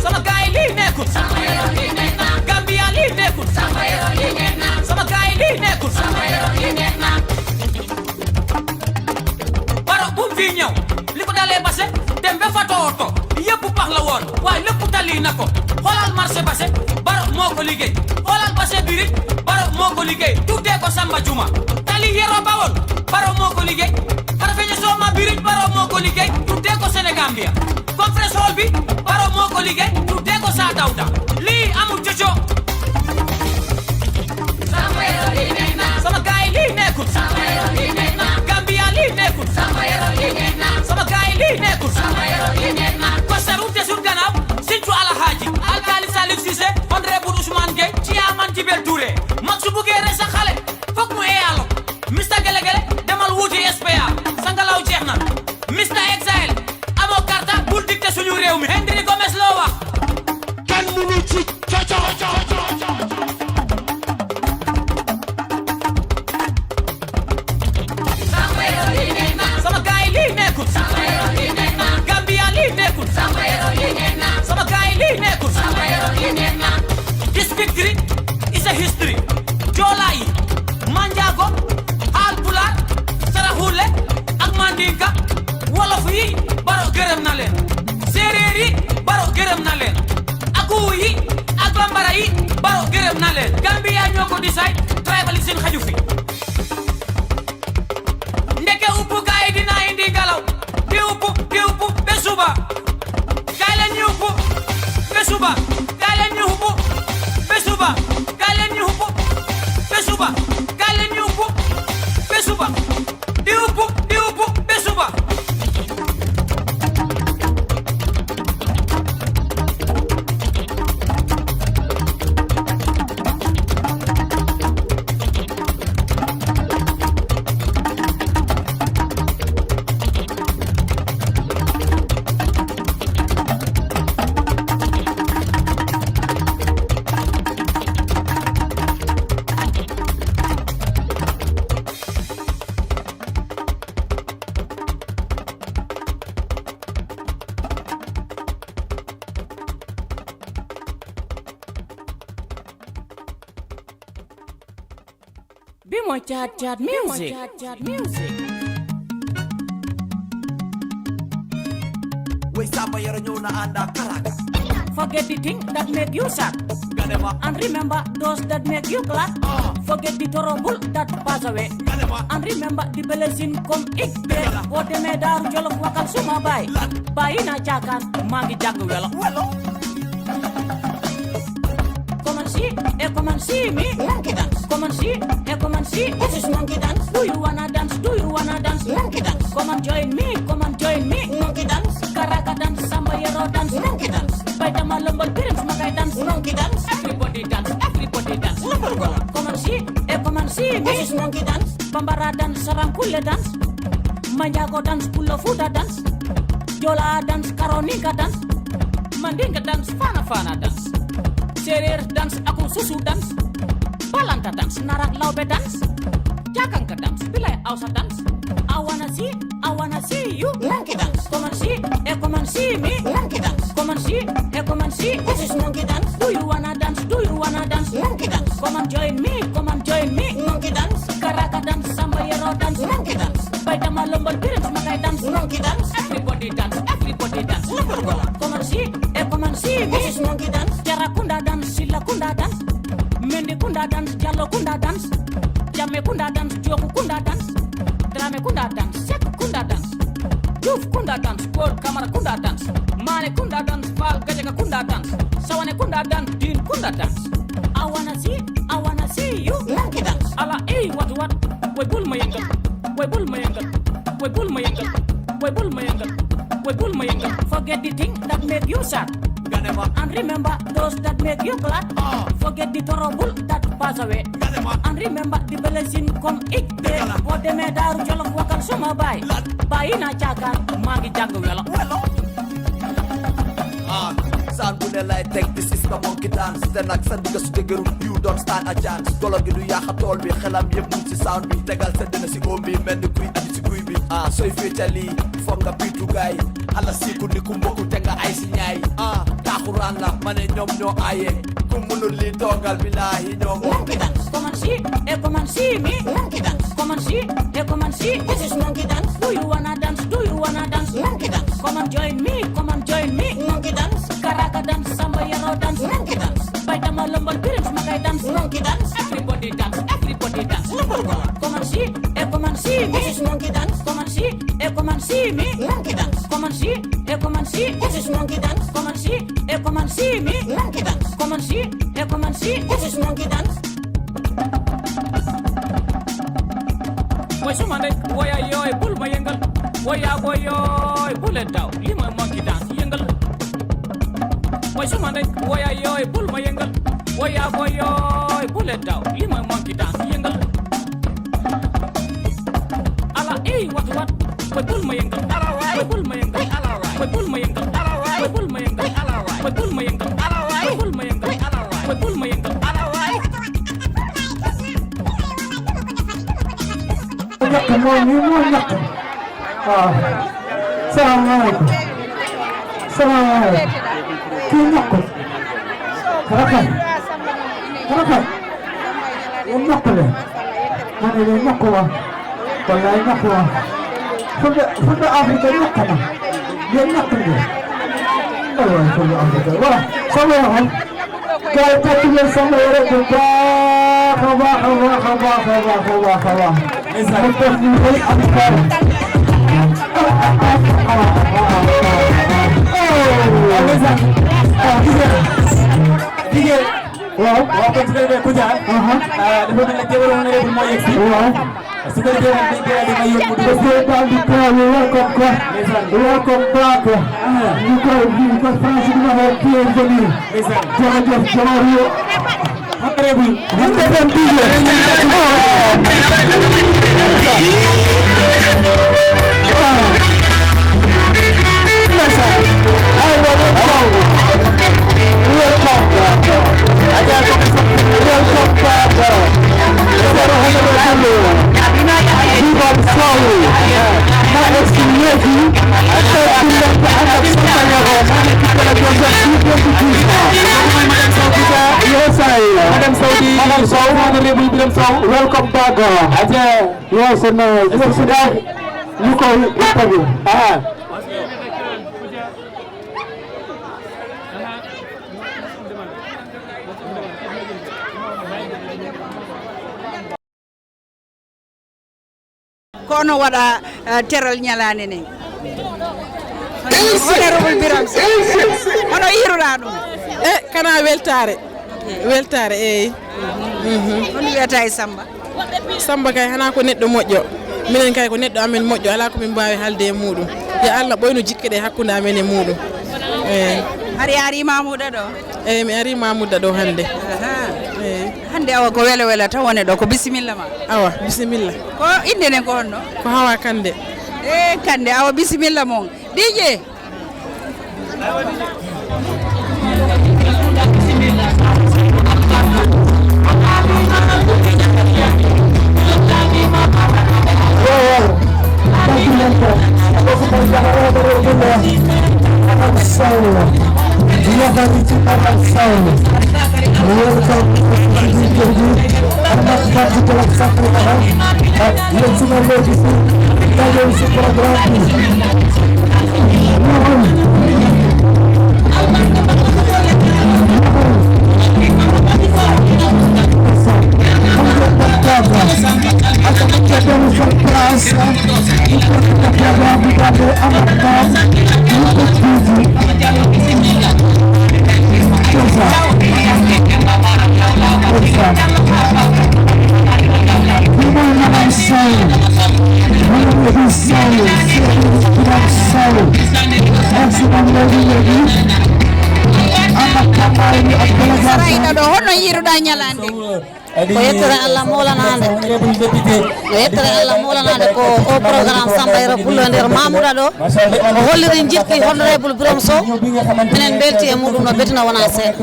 Sama gaay lii nekkul. Gambia lii nekkul. Sama gaay lii nekkul. Barrow bu mu fii ñëw, li ko dalee Basse dem ba Fatoto, yëpp pax la woon, waaye lépp tali na ko. Xoolal marché Basse, Barrow moo ko liggéey. Xoolal Basse Biri, Barrow moo Ko liggéey tuddee ko Samba Juma. Tali Yero Bawol, Baro moo ko liggéey. Farfeñe Soma Birij, Baro moo ko liggéey tuddee ko Sénégambia. Conference Hall bi, Baro moo ko liggéey tuddee ko Saa Dawda. Lii amul jojo. Sama gaay, lii nekkul. Gambia, lii nekkul. Sama gaay, lii nekkul. Costa Route desul gannaaw. Sinthiou Alhaji, Alkali Salif Cissé, Honorable Ousmane Gueye, Chairman Djibril Touré. Mag su buggee res sa xale, foog mu eeyal ko. Mister Gele Gele, demal wuuti S P A. Sa ngelaw jeex na. Mister Exile, amoo karta, bul dicté suñu réew mi. Henry Gomez loo wax? Kenn mënu ci coco. Sama gaay, lii nekkul. Gambia, lii nekkul. Sama gaay, lii nekkul. This victory is a history. Joolaa yi, Manjaago, Haalpulaar, Saraxule ak Mandinka, Wolof yi, Baro gërëm na leen. Séeréer yi, Baro gërëm na leen. Agu yi ak Bambara yi, Baro gërëm na leen. Gambia ñoo ko decide, tribalism xaju fi. Ndeke uppu gaay dina indi ngelaw. Di uppu, di uppu, be suba. Kaay leen ñu uppu, be suba. Kaay leen ñu uppu, be suba. Kaay leen ñu uppu, be suba. Kaay leen ñu uppu, be suba. Di uppu, di uppu, be suba. Bimo chat chat music. Wey Samba Yero ñëw na ànd ak Caracas. Forget the thing that make you sad. Ganema. And remember those that make you glad. Ah. Forget the trouble that pass away. Ganema. And remember the blessing come each day. Dëgg la. Boo demee Daaru Jolof, waxal suma baay. Lan? Bàyyi na caakaan, maa ngi jàng welo. Welo. Come and see, eh, come and see me. Monkey dance. Come and see, eh, come and see. This is monkey dance. Do you wanna dance? Do you wanna dance? Monkey dance. Come and join me. Come and join me. Monkey dance. Karaka dance. Samba Yero dance. Monkey dance. Baitama Lombol Prince Makai dance. Monkey dance. Everybody dance. Everybody dance. Lombol Gola. Come and see, eh, come and see me. This is monkey dance. Bambara dance. Sarankule dance. Manjago dance. Pulo Futa dance. Jola dance. Karoninka dance. Mandinka dance, Fana Fana dance. Serer dance, Aku Susu dance. Balanta dance, Narak Laube dance. Jakanka dance, Bilai Ausa dance. I wanna see, I wanna see you. Monkey dance. Come and see, eh, come and see me. Monkey dance. Come and see, eh, come and see. This is monkey dance. Do you wanna dance? Do you wanna dance? Monkey dance. Come and join me, come and join me. Monkey dance. Karaka dance, Samba Yero dance. Monkey dance. Baitama Lombol Prince Makai dance. Monkey dance. Everybody dance, everybody dance. Lombol Gola. Come and see, eh, come and see me. This is monkey dance. Jara Kunda dance, Silla Kunda dance. Mendi Kunda dance, Jallo Kunda dance. Jamme Kunda dance, Joku Kunda dance. Drame Kunda dance, Sek Kunda dance. Juf Kunda dance, Paul Kamara Kunda dance. Mane Kunda dance, Fal Gajaka Kunda dance. Sawane Kunda dance, Din Kunda dance. I wanna see, I wanna see you. Monkey dance. Ala, eh, what, what? Way bul ma yëngal. Way bul ma yëngal. Way bul ma yëngal. Way bul ma yëngal. Way bul ma yëngal. Forget the thing that make you sad. Ganema. And remember those that make you glad. Ah. Forget the trouble that pass away. Ganema. And remember the blessing come each day. Dëgg la. Boo demee Daaru Jolof, waxal suma baay. Lan? Bàyyi na caakaan, maa ngi jàng welo. Welo. Ah, sound bu ne lay teg, this is the monkey dance. Te nag sa ndigga su dëgërul, you don't stand a chance. Golo gi du yàq tool bi, xelam yëpp mu ngi ci sound bi. Tegal sa dënn si oom bi, mel ni kuy aju si guy bi. Ah, sooy féetali, foog nga biitu gaay. Ala siiku ni ku mbokku te nga ay si ñaay. Ah, taaxuraan la, ma ne ñoom ñoo aaye. Ku mënul li toogal, billaahi ñoo ko. Monkey dance. Come and see, eh, come and see me. Monkey dance. Come and see, eh, come and see. This is monkey dance. Do you wanna dance? Do you wanna dance? Monkey dance. Come and join me. Come and join me. Monkey dance. Karaka dance. Samba Yero dance. Monkey dance. Baitama Lombol Prince Makai Dance, monkey dance, everybody dance, everybody dance. Come and see, eh, come and see me. This is monkey dance. Come and see, eh, come and see me. Monkey dance. Come and see, eh, come and see. This is monkey dance. Come and see, eh, come and see me. Monkey dance. Come and see, eh, come and see. This is monkey dance. Woy suma de, woya yoy, bul ma yëngal. Woya go yoy, bul it daw. Lii mooy monkey dance, yëngal. Woy suma de, woya yoy, bul ma yëngal. Woya go yoy, bul it daw. Lii mooy monkey dance, yëngal. Ala, ey, what, what? Woy bul ma yëngal. Woy bul ma yëngal. Woy bul ma yëngal. Woy bul ma yëngal. Woy bul ma yëngal. Woy bul ma yëngal. Woy bul ma yëngal. Ñakka moo ni moo ñakka. Ah. Salaamaaleykum. Salaamaaleykum. Kii ñakko. Rakan. Rakan. Yo ñakko le. Mane le ñakko wa. Wallahi ñakko wa. Fulɓe, fulɓe Afrique ñakkana. Yo ñakko le. Wallahi fulɓe Afrique. Voilà. Sama ya hon. Gars yi, tàccu leen sama yaram bu baax a baax a baax a baax a baax a baax a baax. Ndeysaan. Mu def lu rëy am solo. Waaw, ndeysaan. Waaw, gis nga. Jigéen. Waaw. Waaw, kon su ko defee, Kouthia. Aha. Ah, dafa mel ne jéem a honorable moo yegg si. Waaw. Su ko defee nag, dañ koy daal di may yóbbu. Monsieur Baldi Pro, we welcome ko. Ndeysaan. Welcome back. Ah. Ñu koy, ñu koy France, ñu koy bienvenue. Ndeysaan. Jërëjëf, jërëjëf. Honorable. Ñu koy dem D J. Ah. Ndeysaan. Ay, waaw, waaw. Welcome. Welcome back. Viva Sow. Ma ex Lady. Ak Samba Yoro. Yes, I. Madame Sow, Madame Sow. Honorable Birame Sow. Welcome back. Aja. Yes, and, uh, yes, sir. Look how he interview. Ah. Ko onon waɗa, eh, teral ñalaande nden. Honorable Birame Sow, hono yiiruɗaa ɗum? E, kana weltaare. Weltaare, eey. Mhm. Hono wiyata e Samba? Samba kay, xanaa ko neɗɗo moƴƴo. Minen kay, ko neɗɗo amen moƴƴo, alaa ko min mbaawi haalde e muuɗum. Yo Allah ɓoynu jikke ɗe hakkunde amen e muuɗum. Eey. Hari a ari Mamuda ɗo? Eey, mi ari Mamuda ɗo hannde. Aha. Eey. Hannde awa ko welo welo taw woni ɗo, ko bisimilla ma? Awa, bisimilla. Ko innde nden ko honno? Ko Hawa Kande. E, Kande, awa bisimilla mon. D J. Sarayɗo ɗo, honno yiiruɗaa ñalaande? Ko yettere Allah mawlanaande. Ko yettere Allah mawlanaande ko o programme Samba Yero Pullo e nder Mamuda ɗo. O holliri jiɗki honorable Birame Sow. Minen mbelti e muɗum no betina wona seeɗa.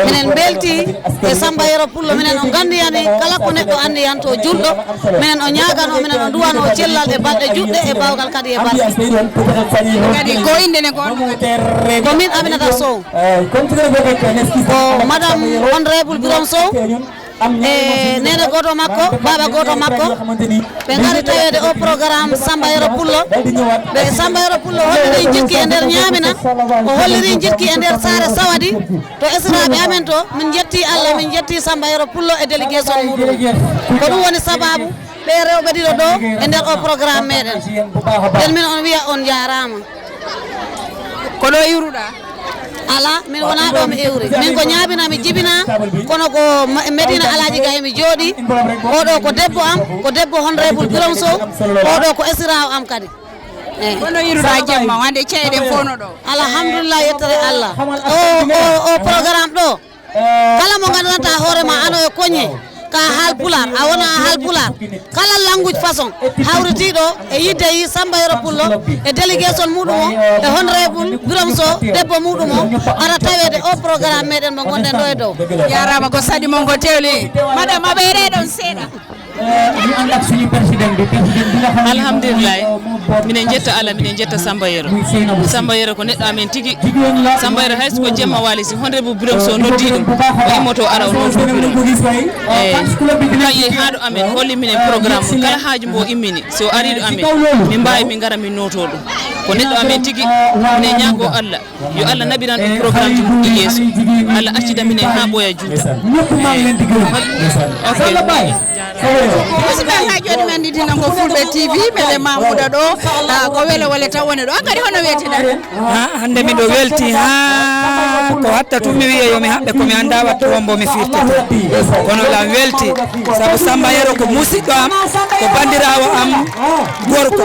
Minen mbelti e Samba Yero Pullo, minen o nganndiyani kala ko neɗɗo anndi yanto julɗo. Minen o ñaagano, minen o duwano cellal e balɗe juɗɗe e bawgal kadi e balɗe. Kadi ko innde nden ko honno wiyetee? Ko min Aminata Sow. Ko Madame Honorable Birame Sow. E neene gooto makko, baaba gooto makko, ɓe ngari taweede o programme Samba Yero Pullo. Ɓe Samba Yero Pullo holliri jikki e nder ñaamina, o holliri jikki e nder saare sawadi. To esiraaɓe amen to, min njetti Allah, min njetti Samba Yero Pullo e délégation muɗum. Ko ɗum woni sababu ɓe rewɓe ɗiɗo ɗo e nder o programme meɗen. Nden min on wiya on jaaraama. Ko ɗo iwruɗa? Ala, min wona ɗo mi iwri. Min ko ñaabina mi jibina, kono ko Ma-, Medina Alhaji Gaye mi jooɗi. Oɗo ko debbo am, ko debbo honorable Birom Sow. Oɗo ko esirawo am kadi. Eh. Kono iruɗa jemma, wande ceeɗe fof no ɗo. Alhamdulillah, yettere Allah. O, o, o programme ɗo. Kala mo nganndanɗaa hoore ma ano e koñe, ka haal pulaar, a wona haal pulaar. Kala language façon, hawritiiɗo e yidde yi Samba Yero Pullo, e délégation muɗum o, e honorable Birom Sow, debbo muɗum o, ara taweede o programme meɗen mo ngonɗen ɗo e dow. Jarama, ko saɗi mon ko tewli. Madame, aɓe reɗon seeɗa. Alhamdulillahi, minen jetta Allah, minen jetta Samba Yero. Samba Yero ko neɗɗo amen tigi. Samba Yero hay so ko jemma waali, si honorable Birom Sow noddi ɗum, o immoto ara o noddo Birom. Eyi, kañum yehi haa ɗo amen, holli minen programme mum, kala haaju mbo immini, so ari ɗo amen, min mbaawi min ngara min noto ɗum. Ko neɗɗo amen tigi, minen ñaago Allah. Yo Allah naɓiran ɗum programme ji moƴƴi yeeso. Allah accida minen haa ɓooya juuta. Musidɓe, haa jooni men ndintinan ko Fulɓe T V, meɗen Mamuda ɗo, ah, ko wele wele taw woni ɗo. An kadi hono weetiɗa? Ha, hannde miɗo welti haa ko hatta tun mi wiya yo mi haɓɓe ko mi annda wattu hombo mi firtete. Kono lan welti sabu Samba Yero ko musiɗɗo am, ko banndiraawo am gorko.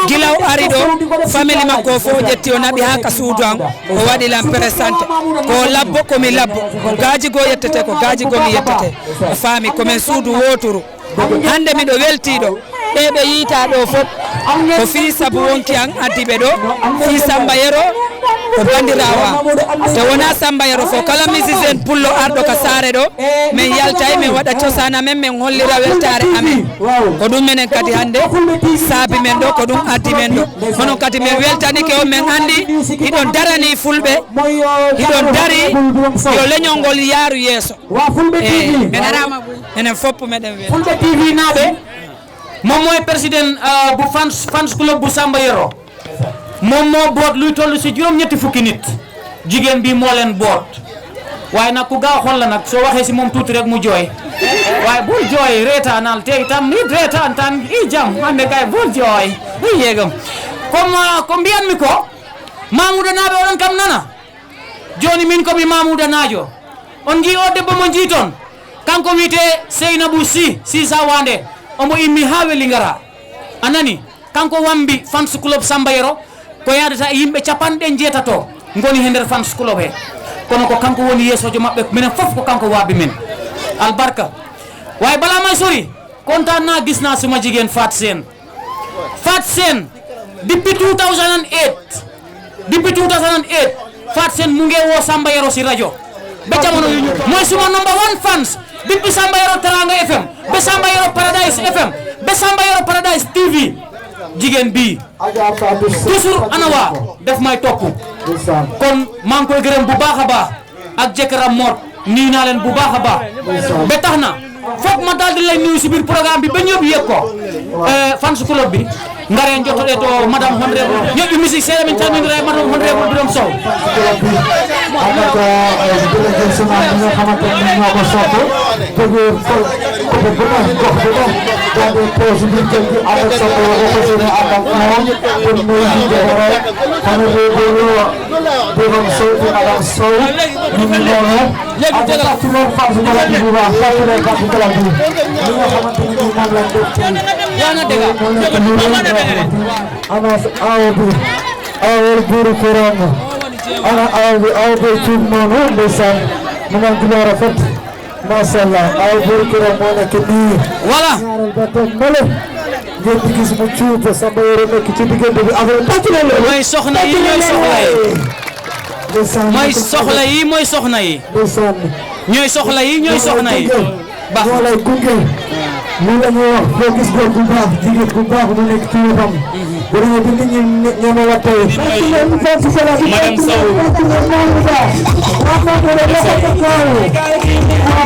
Gila o ari ɗo, famille makko o fof o ƴetti o naɓi haa ka suudu am. O waɗi lan présente. Ko labbo ko mi labbo. Ko gaaji goo yettete, ko gaaji goo mi yettete. A faami, ko men suudu wooturu. Hannde miɗo weltii ɗo. Ɓee ɓe yiitaa ɗo fof ko fii sabu wonki an addi ɓe ɗo. Fii Samba Yero ko banndiraawo am. Te wonaa Samba Yero fof, kala musicien pullo arɗo ka saare ɗo, men yaltay, men waɗa cosaan amen, men hollira weltaare amen. Ko ɗum menen kadi hannde saabi men ɗo, ko ɗum addi men ɗo. Kono kadi men weltanike on, men anndi hiɗon darani fulɓe, hiɗon dari yo leñol ngol yaaru yeeso. Wa Fulɓe T V. Eyi, men, enen fof meɗen weli. Fulɓe T V naaɓe, moom mooy président, euh, bu fans, fans club bu Samba Yero. Moom moo boot luy toll si juróom-ñetti fukki nit. Jigéen bi moo leen boot. Waaye nag ku gaaw xol la nag, soo waxee si moom tuuti rek mu jooy. Waaye bul jooy, reetaanal, te itam nit reetaan tan, i jam, hande kay bul jooy, i yegam. Comme, euh, ko mbiyanmi ko, Mamoudou naaɓe oɗon kam nana. Jooni min ko mi Mamoudou Naajo. On njii o debbo mo njii toon? Kanko wiyetee Seynabou Sy, Sy Sawande. Omo immi haa Welingara. A nani? Kanko wambi fans club Samba Yero. Ko yaadata e yimɓe capanɗe njeetato ngoni he nder fans club he. Kono ko kanko woni yeesoojo maɓɓe. Minen fof ko kanko waabi min. Albarka. Waaye balaa may sori, kontaan naa, gis naa suma jigéen Faat Seen. Faat Seen, depuis two thousand and eight, depuis two thousand and eight, Faat Seen mu ngi woo Samba Yero si rajo. Ba jamono yu ñu, mooy suma number one fans. Depuis Samba Yero Teranga F M, ba Samba Yero Paradise F M, ba Samba Yero Paradise T V. Jigéen bii, toujours ana waa, def may topp. Kon maa ngi koy gërëm bu baax a baax. Ak jëkkëram Mor, nuyu naa leen bu baax a baax. Ba tax na, foog ma daal di lay nuyu si biir programme bi ba ñëpp yëg ko. Eh, fans club bi, ngaren jottoɗe to Madame Honorable. Ñoƴƴu musique seeɗa, min calmindira e Madame Honorable Birom Sow. Ak, euh, délégation bi nga xamante ne ñoo ko sopp, jógee fo-, côté bu ne, gox bu ne, daal di teew si biir kër gi, ànd ak sa bopp, fas yéene ànd ak moom pour nuyu si jëkkëram, Honorable Birom Sow, di Madame Sow, ñu ngi noonu. Ak tàccu leen fans club bi bu baax, tàccu leen fans club bi. Li nga xamante ni moom lañ def ci, moom lañ ko liggéey. Ana aawo bi, aawo buuru Kurang. Ana aawo bi, aawo bi ci noonu, ndeysaan. Mu naan ginaar rafet. Macha Allah, aawo buuru Kurang moo nekk nii. Voilà. Ñaareel ba teg na le. Ngeen di gis mu cuub, Samba Yoro nekk ci diggante bi. Affaire, tàccu leen loolu. Mooy soxna yi, ñooy soxna yi. Ndeysaan. Mooy soxla yi, mooy soxna yi. Ndeysaan. Ñooy soxla yi, ñooy soxna yi. Ba. Ñoo lay gunge. Lii la ñuy wax, boo gis góor bu baax, jigéen bu baax mu nekk ci wetam. Bu dee bi nit ñi ñeme la tey. Madame Sow.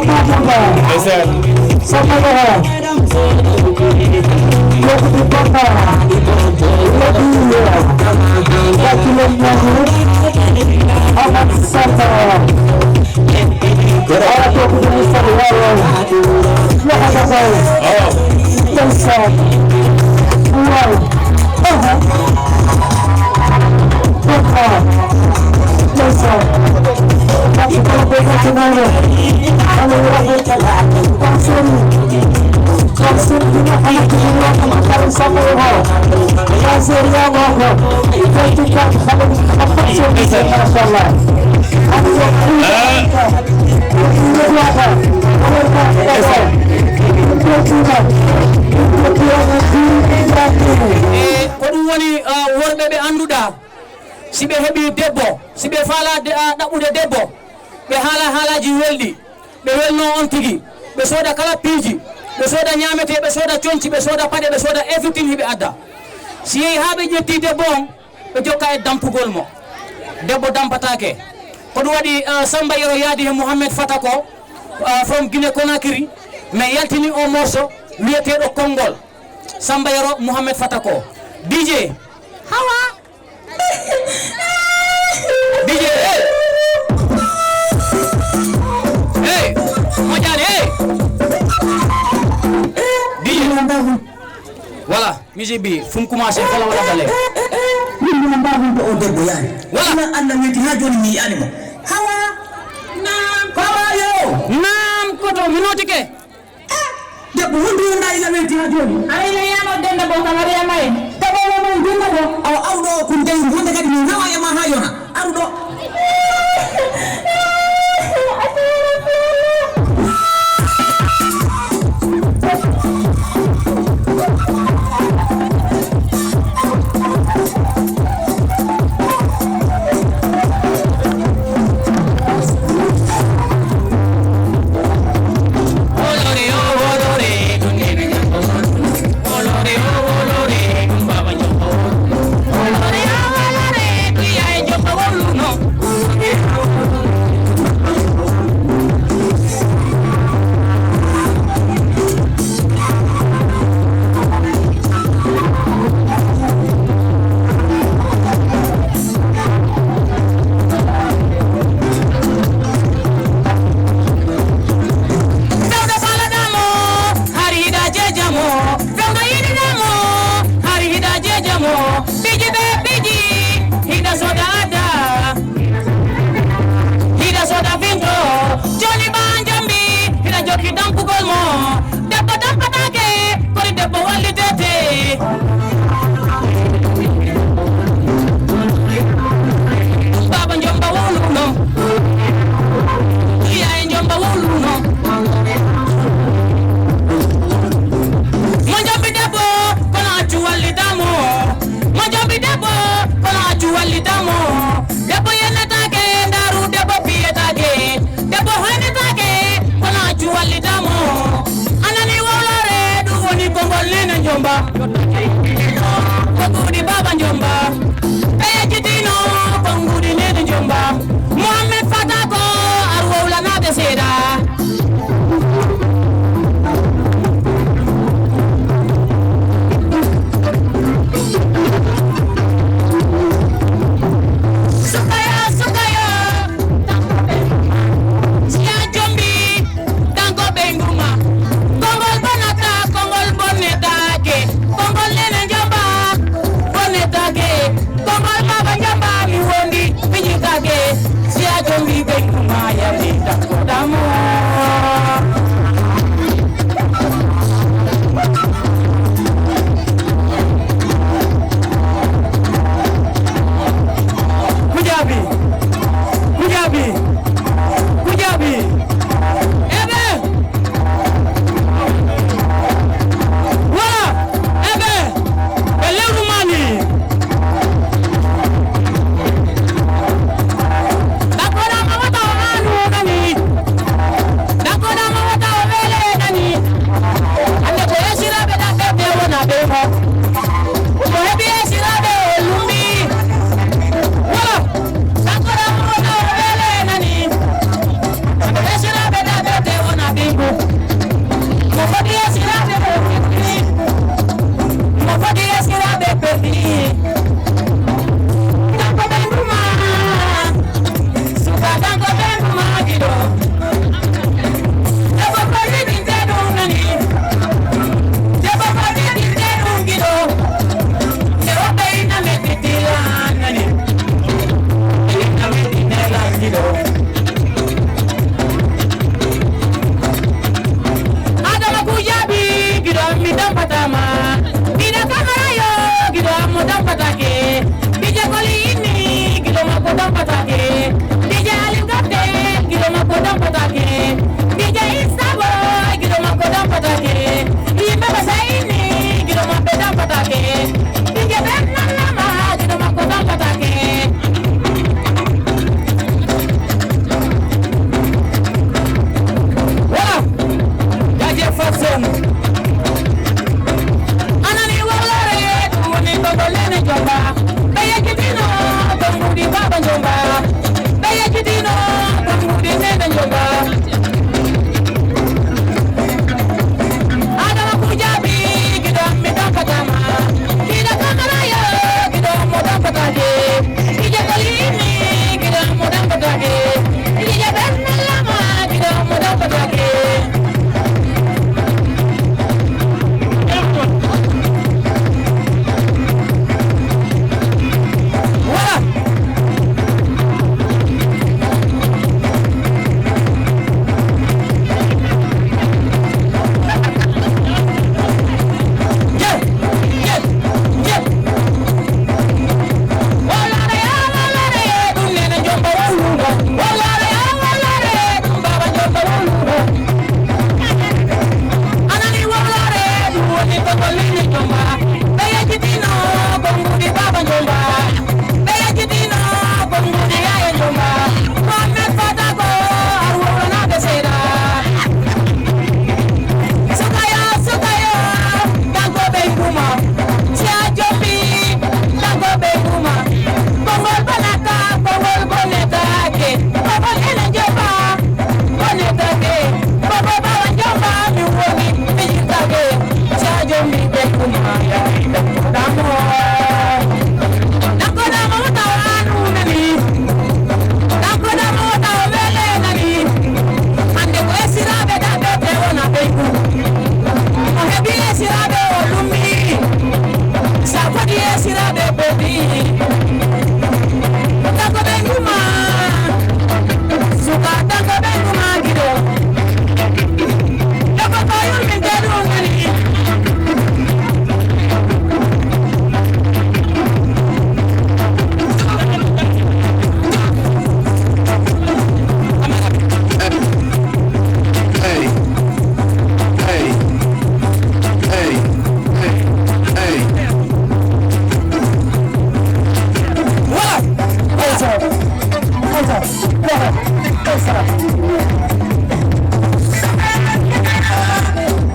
Ndeysaan. E ko ɗum woni, uh, worɓe ɓe annduɗaa, si ɓe heɓii debbo, si ɓe faalaa de, uh, ɗaɓɓude debbo, ɓe haala haalaaji welɗi, ɓe welnoo on tigi, ɓe sooda kala piiji, ɓe sooda ñaametee, ɓe sooda conci, ɓe sooda paɗe, ɓe sooda everything hiɓe adda. Si yehi haa ɓe ƴettii debbo on, ɓe jokka e dampugol mo. Debbo dampataake. Ko ɗum waɗi, uh, Samba Yero yaadi he Mouhamed Fata ko, uh, from Guinée Conakry, mais yaltini o morceau wiyeteeɗo Konngol. Samba Yero Mouhamed Fata ko. D J. Hawa. D J, hey. Hey. Moƴƴaani, hey. D J. Voilà. Musique bi fu mu commencé fa la war a dalee. Min dina mbaa hunde o debbo yaani. Wala. Ina Allah weeti haa jooni mi yi'aani mo. Hawa. Naam. Hawa yo. Naam koto mi nootike. Debbo hunde o ndaa ina weeti haa jooni. Aray no yaano denda bo kamar ya mai. Debbo mo mo denda bo. Aw aw ɗo kun dai hunde kadi mi nawa ya ma haa yona. Aru ɗo.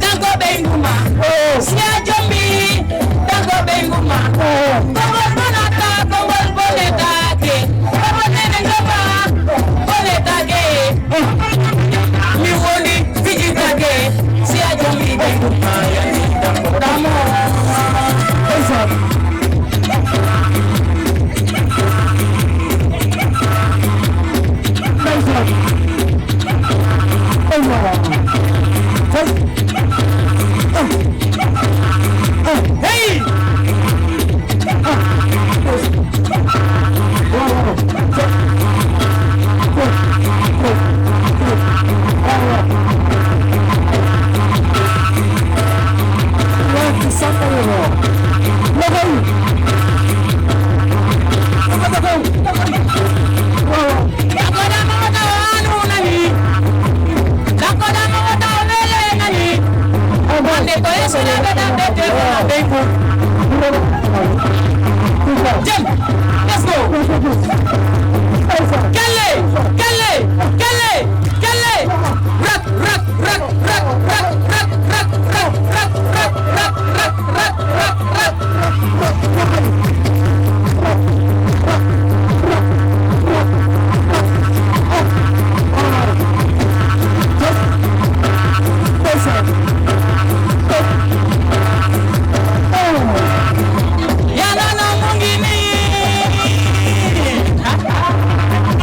Tanko ɓeyngu ma, siya jombi. Tanko ɓeyngu ma, kongol bonata, kongol bonetake. Kongol nene ngoma, bonetake. Mi woni fijitake, siya jombi ɓeyngu ma. Tamo. Jump! Let's go! Kelle! Kelle! Kelle! Kelle! Rock! Rock!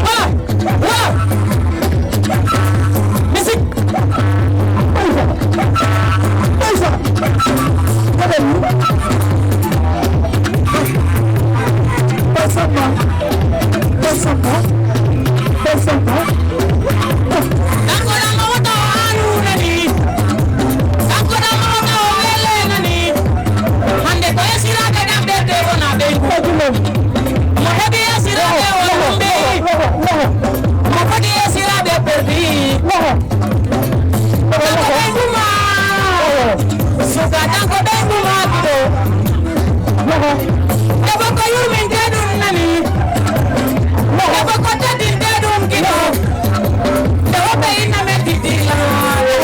Voilà. Voilà. Musique. Kanko ɗam o wota o aaluuna ni. Kanko ɗam o wota o weeleena ni. Hannde ko yesiraaɓe ɗam ɓerɗe wona ɓeygu. Mo heɓi yesiraaɓe o lumbi. Mo foti yesiraaɓe perdi. Kanko ɓeygu ma. Suka kanko ɓeygu ma giɗo. Debbo ko yurminte ɗum nani. Debbo ko teddinte ɗum giɗo. Nde woɓɓe inna men tittirlaaɓe.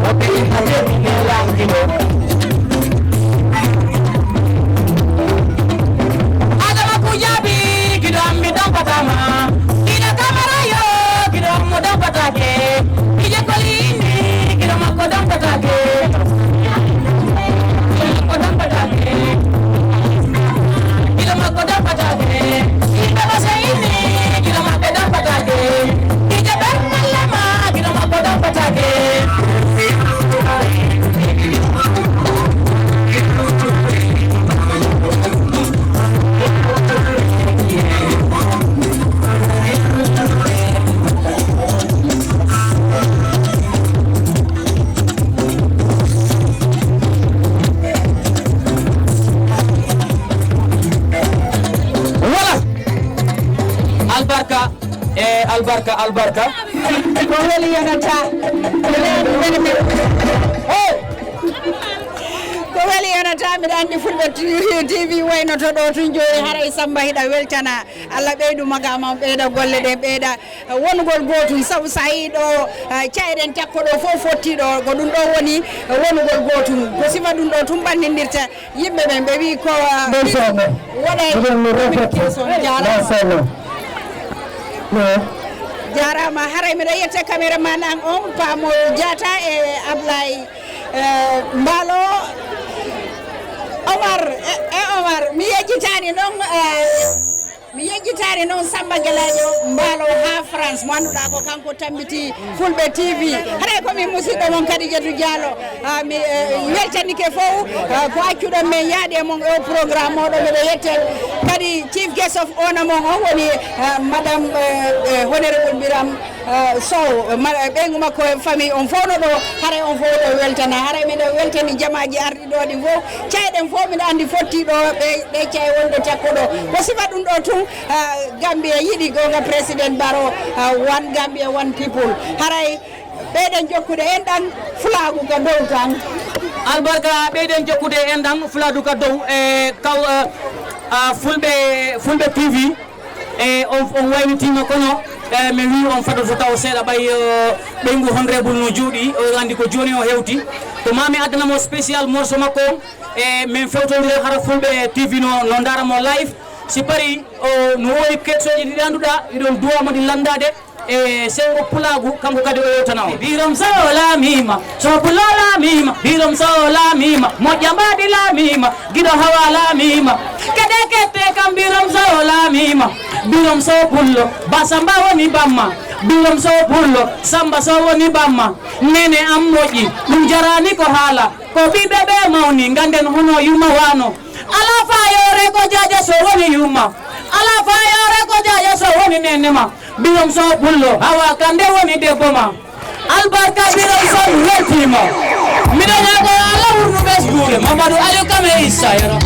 Woɓɓe inna men tittirlaaɓe giɗo. Adama Kujabi, giɗo am mi ɗon patama. Giɗo Kamara yo, giɗo am mo ɗon patake. Ije koli inni, giɗo makko ɗon patake. Giɗo makko ɗon patake. Giɗo makko ɗon patake. Yimɓe Basse inni, giɗo maɓɓe ɗon patake. Ije Bernal Lama, giɗo makko ɗon patake. Voilà. Albarka, e albarka, albarka. Ko weli yonata. Hey! Ko weli yonata, mbiɗa anndi Fulɓe T V waynoto ɗo tun jooni, haray Samba hiɗa weltana. Allah ɓeydu magama on, ɓeyda golle ɗe, ɓeyda wonugol gootum, sabu so a yii ɗo, eh, cayɗen takko ɗo fof fotti ɗo, ko ɗum ɗo woni, eh, wonugol gootum. Ko sifa ɗum ɗo tun ɓannindirta yimɓe ɓen, ɓe wii ko, eh, Ndeysaan. Waɗa Eɗen no rafet. Communication, jaaraama. Machallah. No. Jaaraama, haray miɗo yetta caméraman an on, Paamo Jaata e Ablaye, eh, Mbaalo. Omar, e, e Omar, mi yejjitaani noon, eh, Mi yejjitaani noon Samba Gelaajo Mbaalo haa France, mo annduɗaa ko kanko tammbiti Fulɓe T V. Haray ko min musidɗo mon Kadijatu Diallo. Ah, mi, eh, weltanike fof, ah, ko accuɗon men yaade e mon e o programme oɗo, miɗo yette. Kadi chief guest of honor mon on woni, ah, madame, eh, eh, honorable Biram, ah, Sow, ma-, ɓeyngu makko e famille on fof no ɗo, haray on fof ɗo weltana. Haray miɗo weltani jamaaji arɗi ɗo ɗi fof, cayɗen fof miɗo anndi fotti ɗo, ɓe, ɗe caye wonde takko ɗo. Ko sifa ɗum ɗo tun, ah, Gambia yiɗi goonga President Barrow, ah, one Gambia, one people. Haray ɓeyɗen jokkude enɗan fulaagu ka dow tan. Albarka, ɓeyɗen jokkude enɗan fulaagu ka dow, e kaw, ah, ah, Fulɓe, Fulɓe T V, e on, on waynitiima kono E, mi wii on fadoto taw seeɗa ɓay, eh, ɓeyngu honorable no jooɗi, o anndi ko jooni o hewti. Ko maa mi addana mo spécial morceau makko on, e min fewtondira hara Fulɓe T V no, no ndaara mo live. Si pari, o, no woodi question ji ɗi annduɗaa, hiɗon duwa mo ɗi lanndaade. E senngo pulaagu, kanko kadi o yewtana on. Birom Sow laamiima, Sow Pullo laamiima, Birom Sow laamiima, moƴƴa mbaadi laamiima, giɗo hawa laamiima. Kede kette kam Birom Sow laamiima, Birom Sow Pullo, Basamba woni bamma, Birom Sow Pullo, Samba Sow woni bamma. Nene am moƴƴi, ɗum jaraani ko haala, ko ɓiɓɓe ɓe mawni, ngannden hono yuma wano. Alaa faayoore ko jaaja so woni yumma. Alaa faayoore ko jaaja so woni nenne ma. Birom Sow Pullo, Hawa Kande woni debbo ma. Albarka Birom Sow mi weltiima. Miɗo ñaago yo Allah wurnu ɓesnguure. Mamadou Aliou Kame Issa Yero.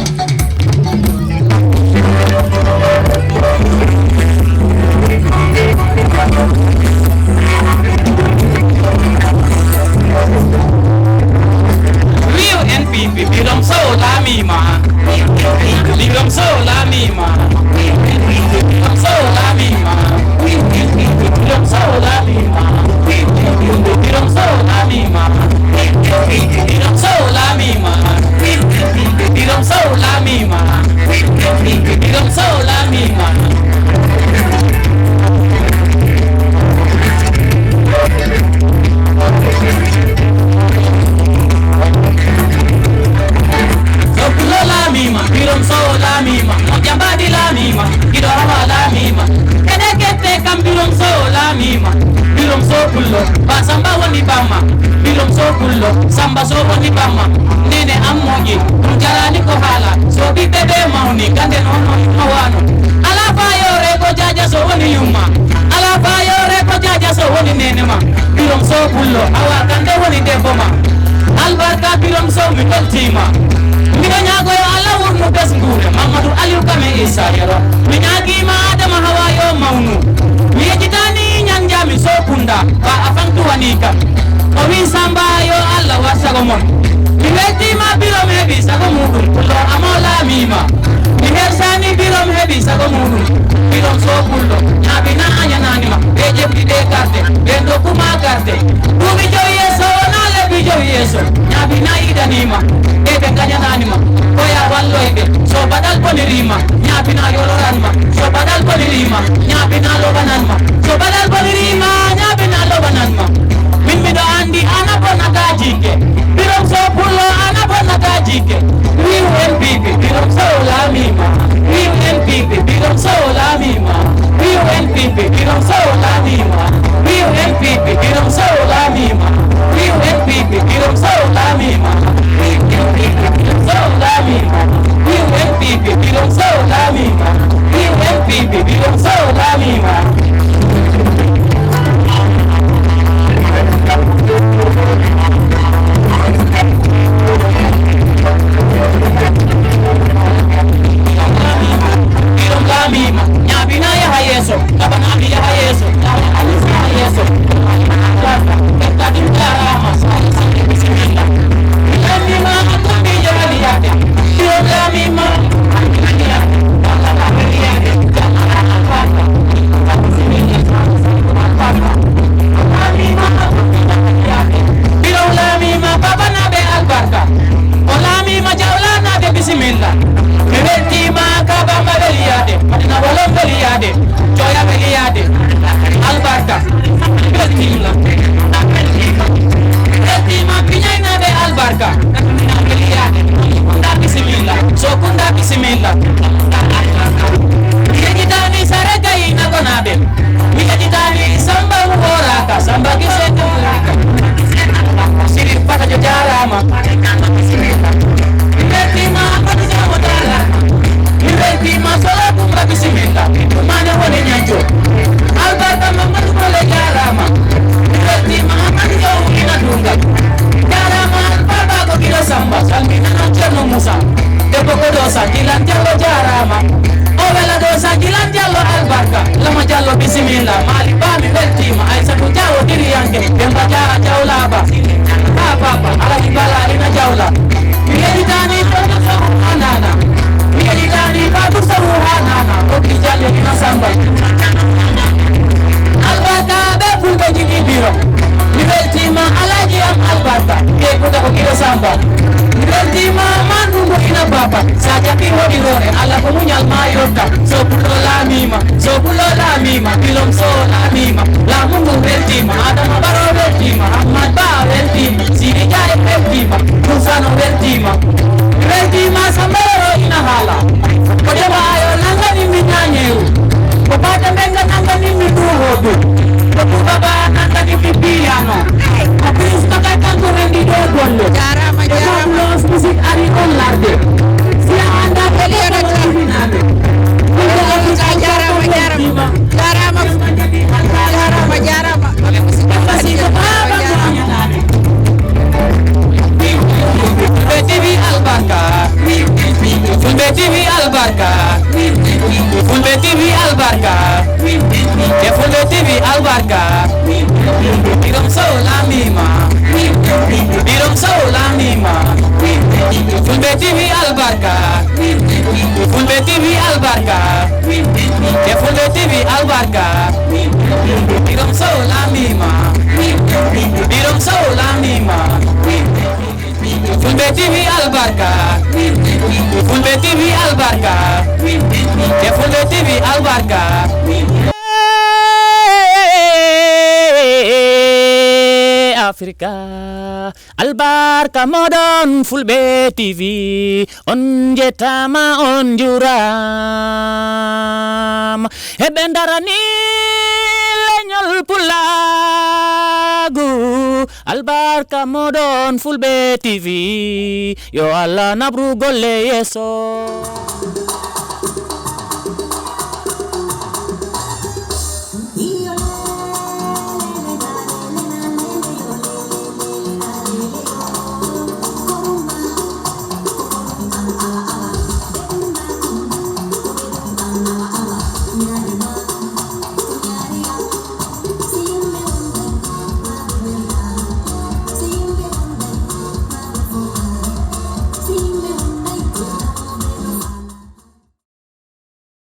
Wiw N P P, Birom Sow laamiima. Birom Sow laamiima. Birom Sow laamiima. Birom Sow laamiima. Birom Sow laamiima. Birom Sow laamiima. Birom Sow laamiima. Birom Sow laamiima. Sow Pullo laamiima, Birom Sow laamiima, moƴƴa mbaadi laamiima, giɗo hawa laamiima. Kede kette kam Birom Sow laamiima, Birom Sow Pullo, Basamba woni bamma, Birom Sow Pullo, Samba Sow woni bamma. Nene am moƴƴi, ɗum jaraani ko haala, so ɓiɓɓe ɓe mawni, ganden on on no wano. Alaa faayoore ko jaaja so woni yumma, alaa faayoore ko jaaja so woni nene ma. Birom Sow Pullo, Hawa Kande woni debbo ma. Albarka Birom Sow mi weltiima. Miɗo ñaago yo Allah wurnu ɓesnguure, Mamadou Aliou Kame Issa Yero. Mi ñaagiima Adama Hawa yo mawnu. Mi yejjitaani ñan jaami Sow Kunda, ba a fantu wani kam. O wii Samba yo Allah war sago mon. Mi weltiima Birom heɓi sago muuɗum, Pullo amo laamiima. Mi hersaani Birom heɓi sago muuɗum. Birom Sow Pullo, ñaabina a ñanaani ma. Ɓe ƴefti ɗe karte, ɓe ndokku ma karte. Duuɓi jowi yeeso, wonaa lebbi jowi yeeso. Ñaabina yiɗaniima, ɓe ɓe ngañanaani ma. Ko ya walloy ɓe, so baɗal boniriima. Ñaabina yoloran ma, so baɗal boniriima. Ñaabina lobanan ma, so baɗal boniriima. Ñaabina lobanan ma. Min miɗo anndi ana bonata jikke. Birom Sow Pullo ana bonata jikke. Wiw N P P, Birom Sow laamiima. Wiw N P P, Birom Sow laamiima. Wiw N P P, Birom Sow laamiima. Wiw N P P, Birom Sow laamiima. Wiw N P P, Birom Sow laamiima. Wiw N P P, Birom Sow laamiima. Wiw N P P, Birom Sow laamiima. Wiw N P P, Birom Sow laamiima. Birom laamiima, ñaabina yaha yeeso, laɓanaami yaha yeeso, T V albarka. Birom Sow lamima. Birom Sow lamima. Fulbe T V albarka. Fulbe T V albarka. Ke Fulbe T V albarka. Birom Sow lamima. Birom Sow lamima. Fulbe T V albarka. Fulbe T V albarka. Ke Fulbe T V albarka. Afrika, albarka moɗon Fulbe T V, on jetama, on juram. Heɓe darani leñol pulagu, albarka moɗon Fulbe T V, yo Allah nabru golle yeso.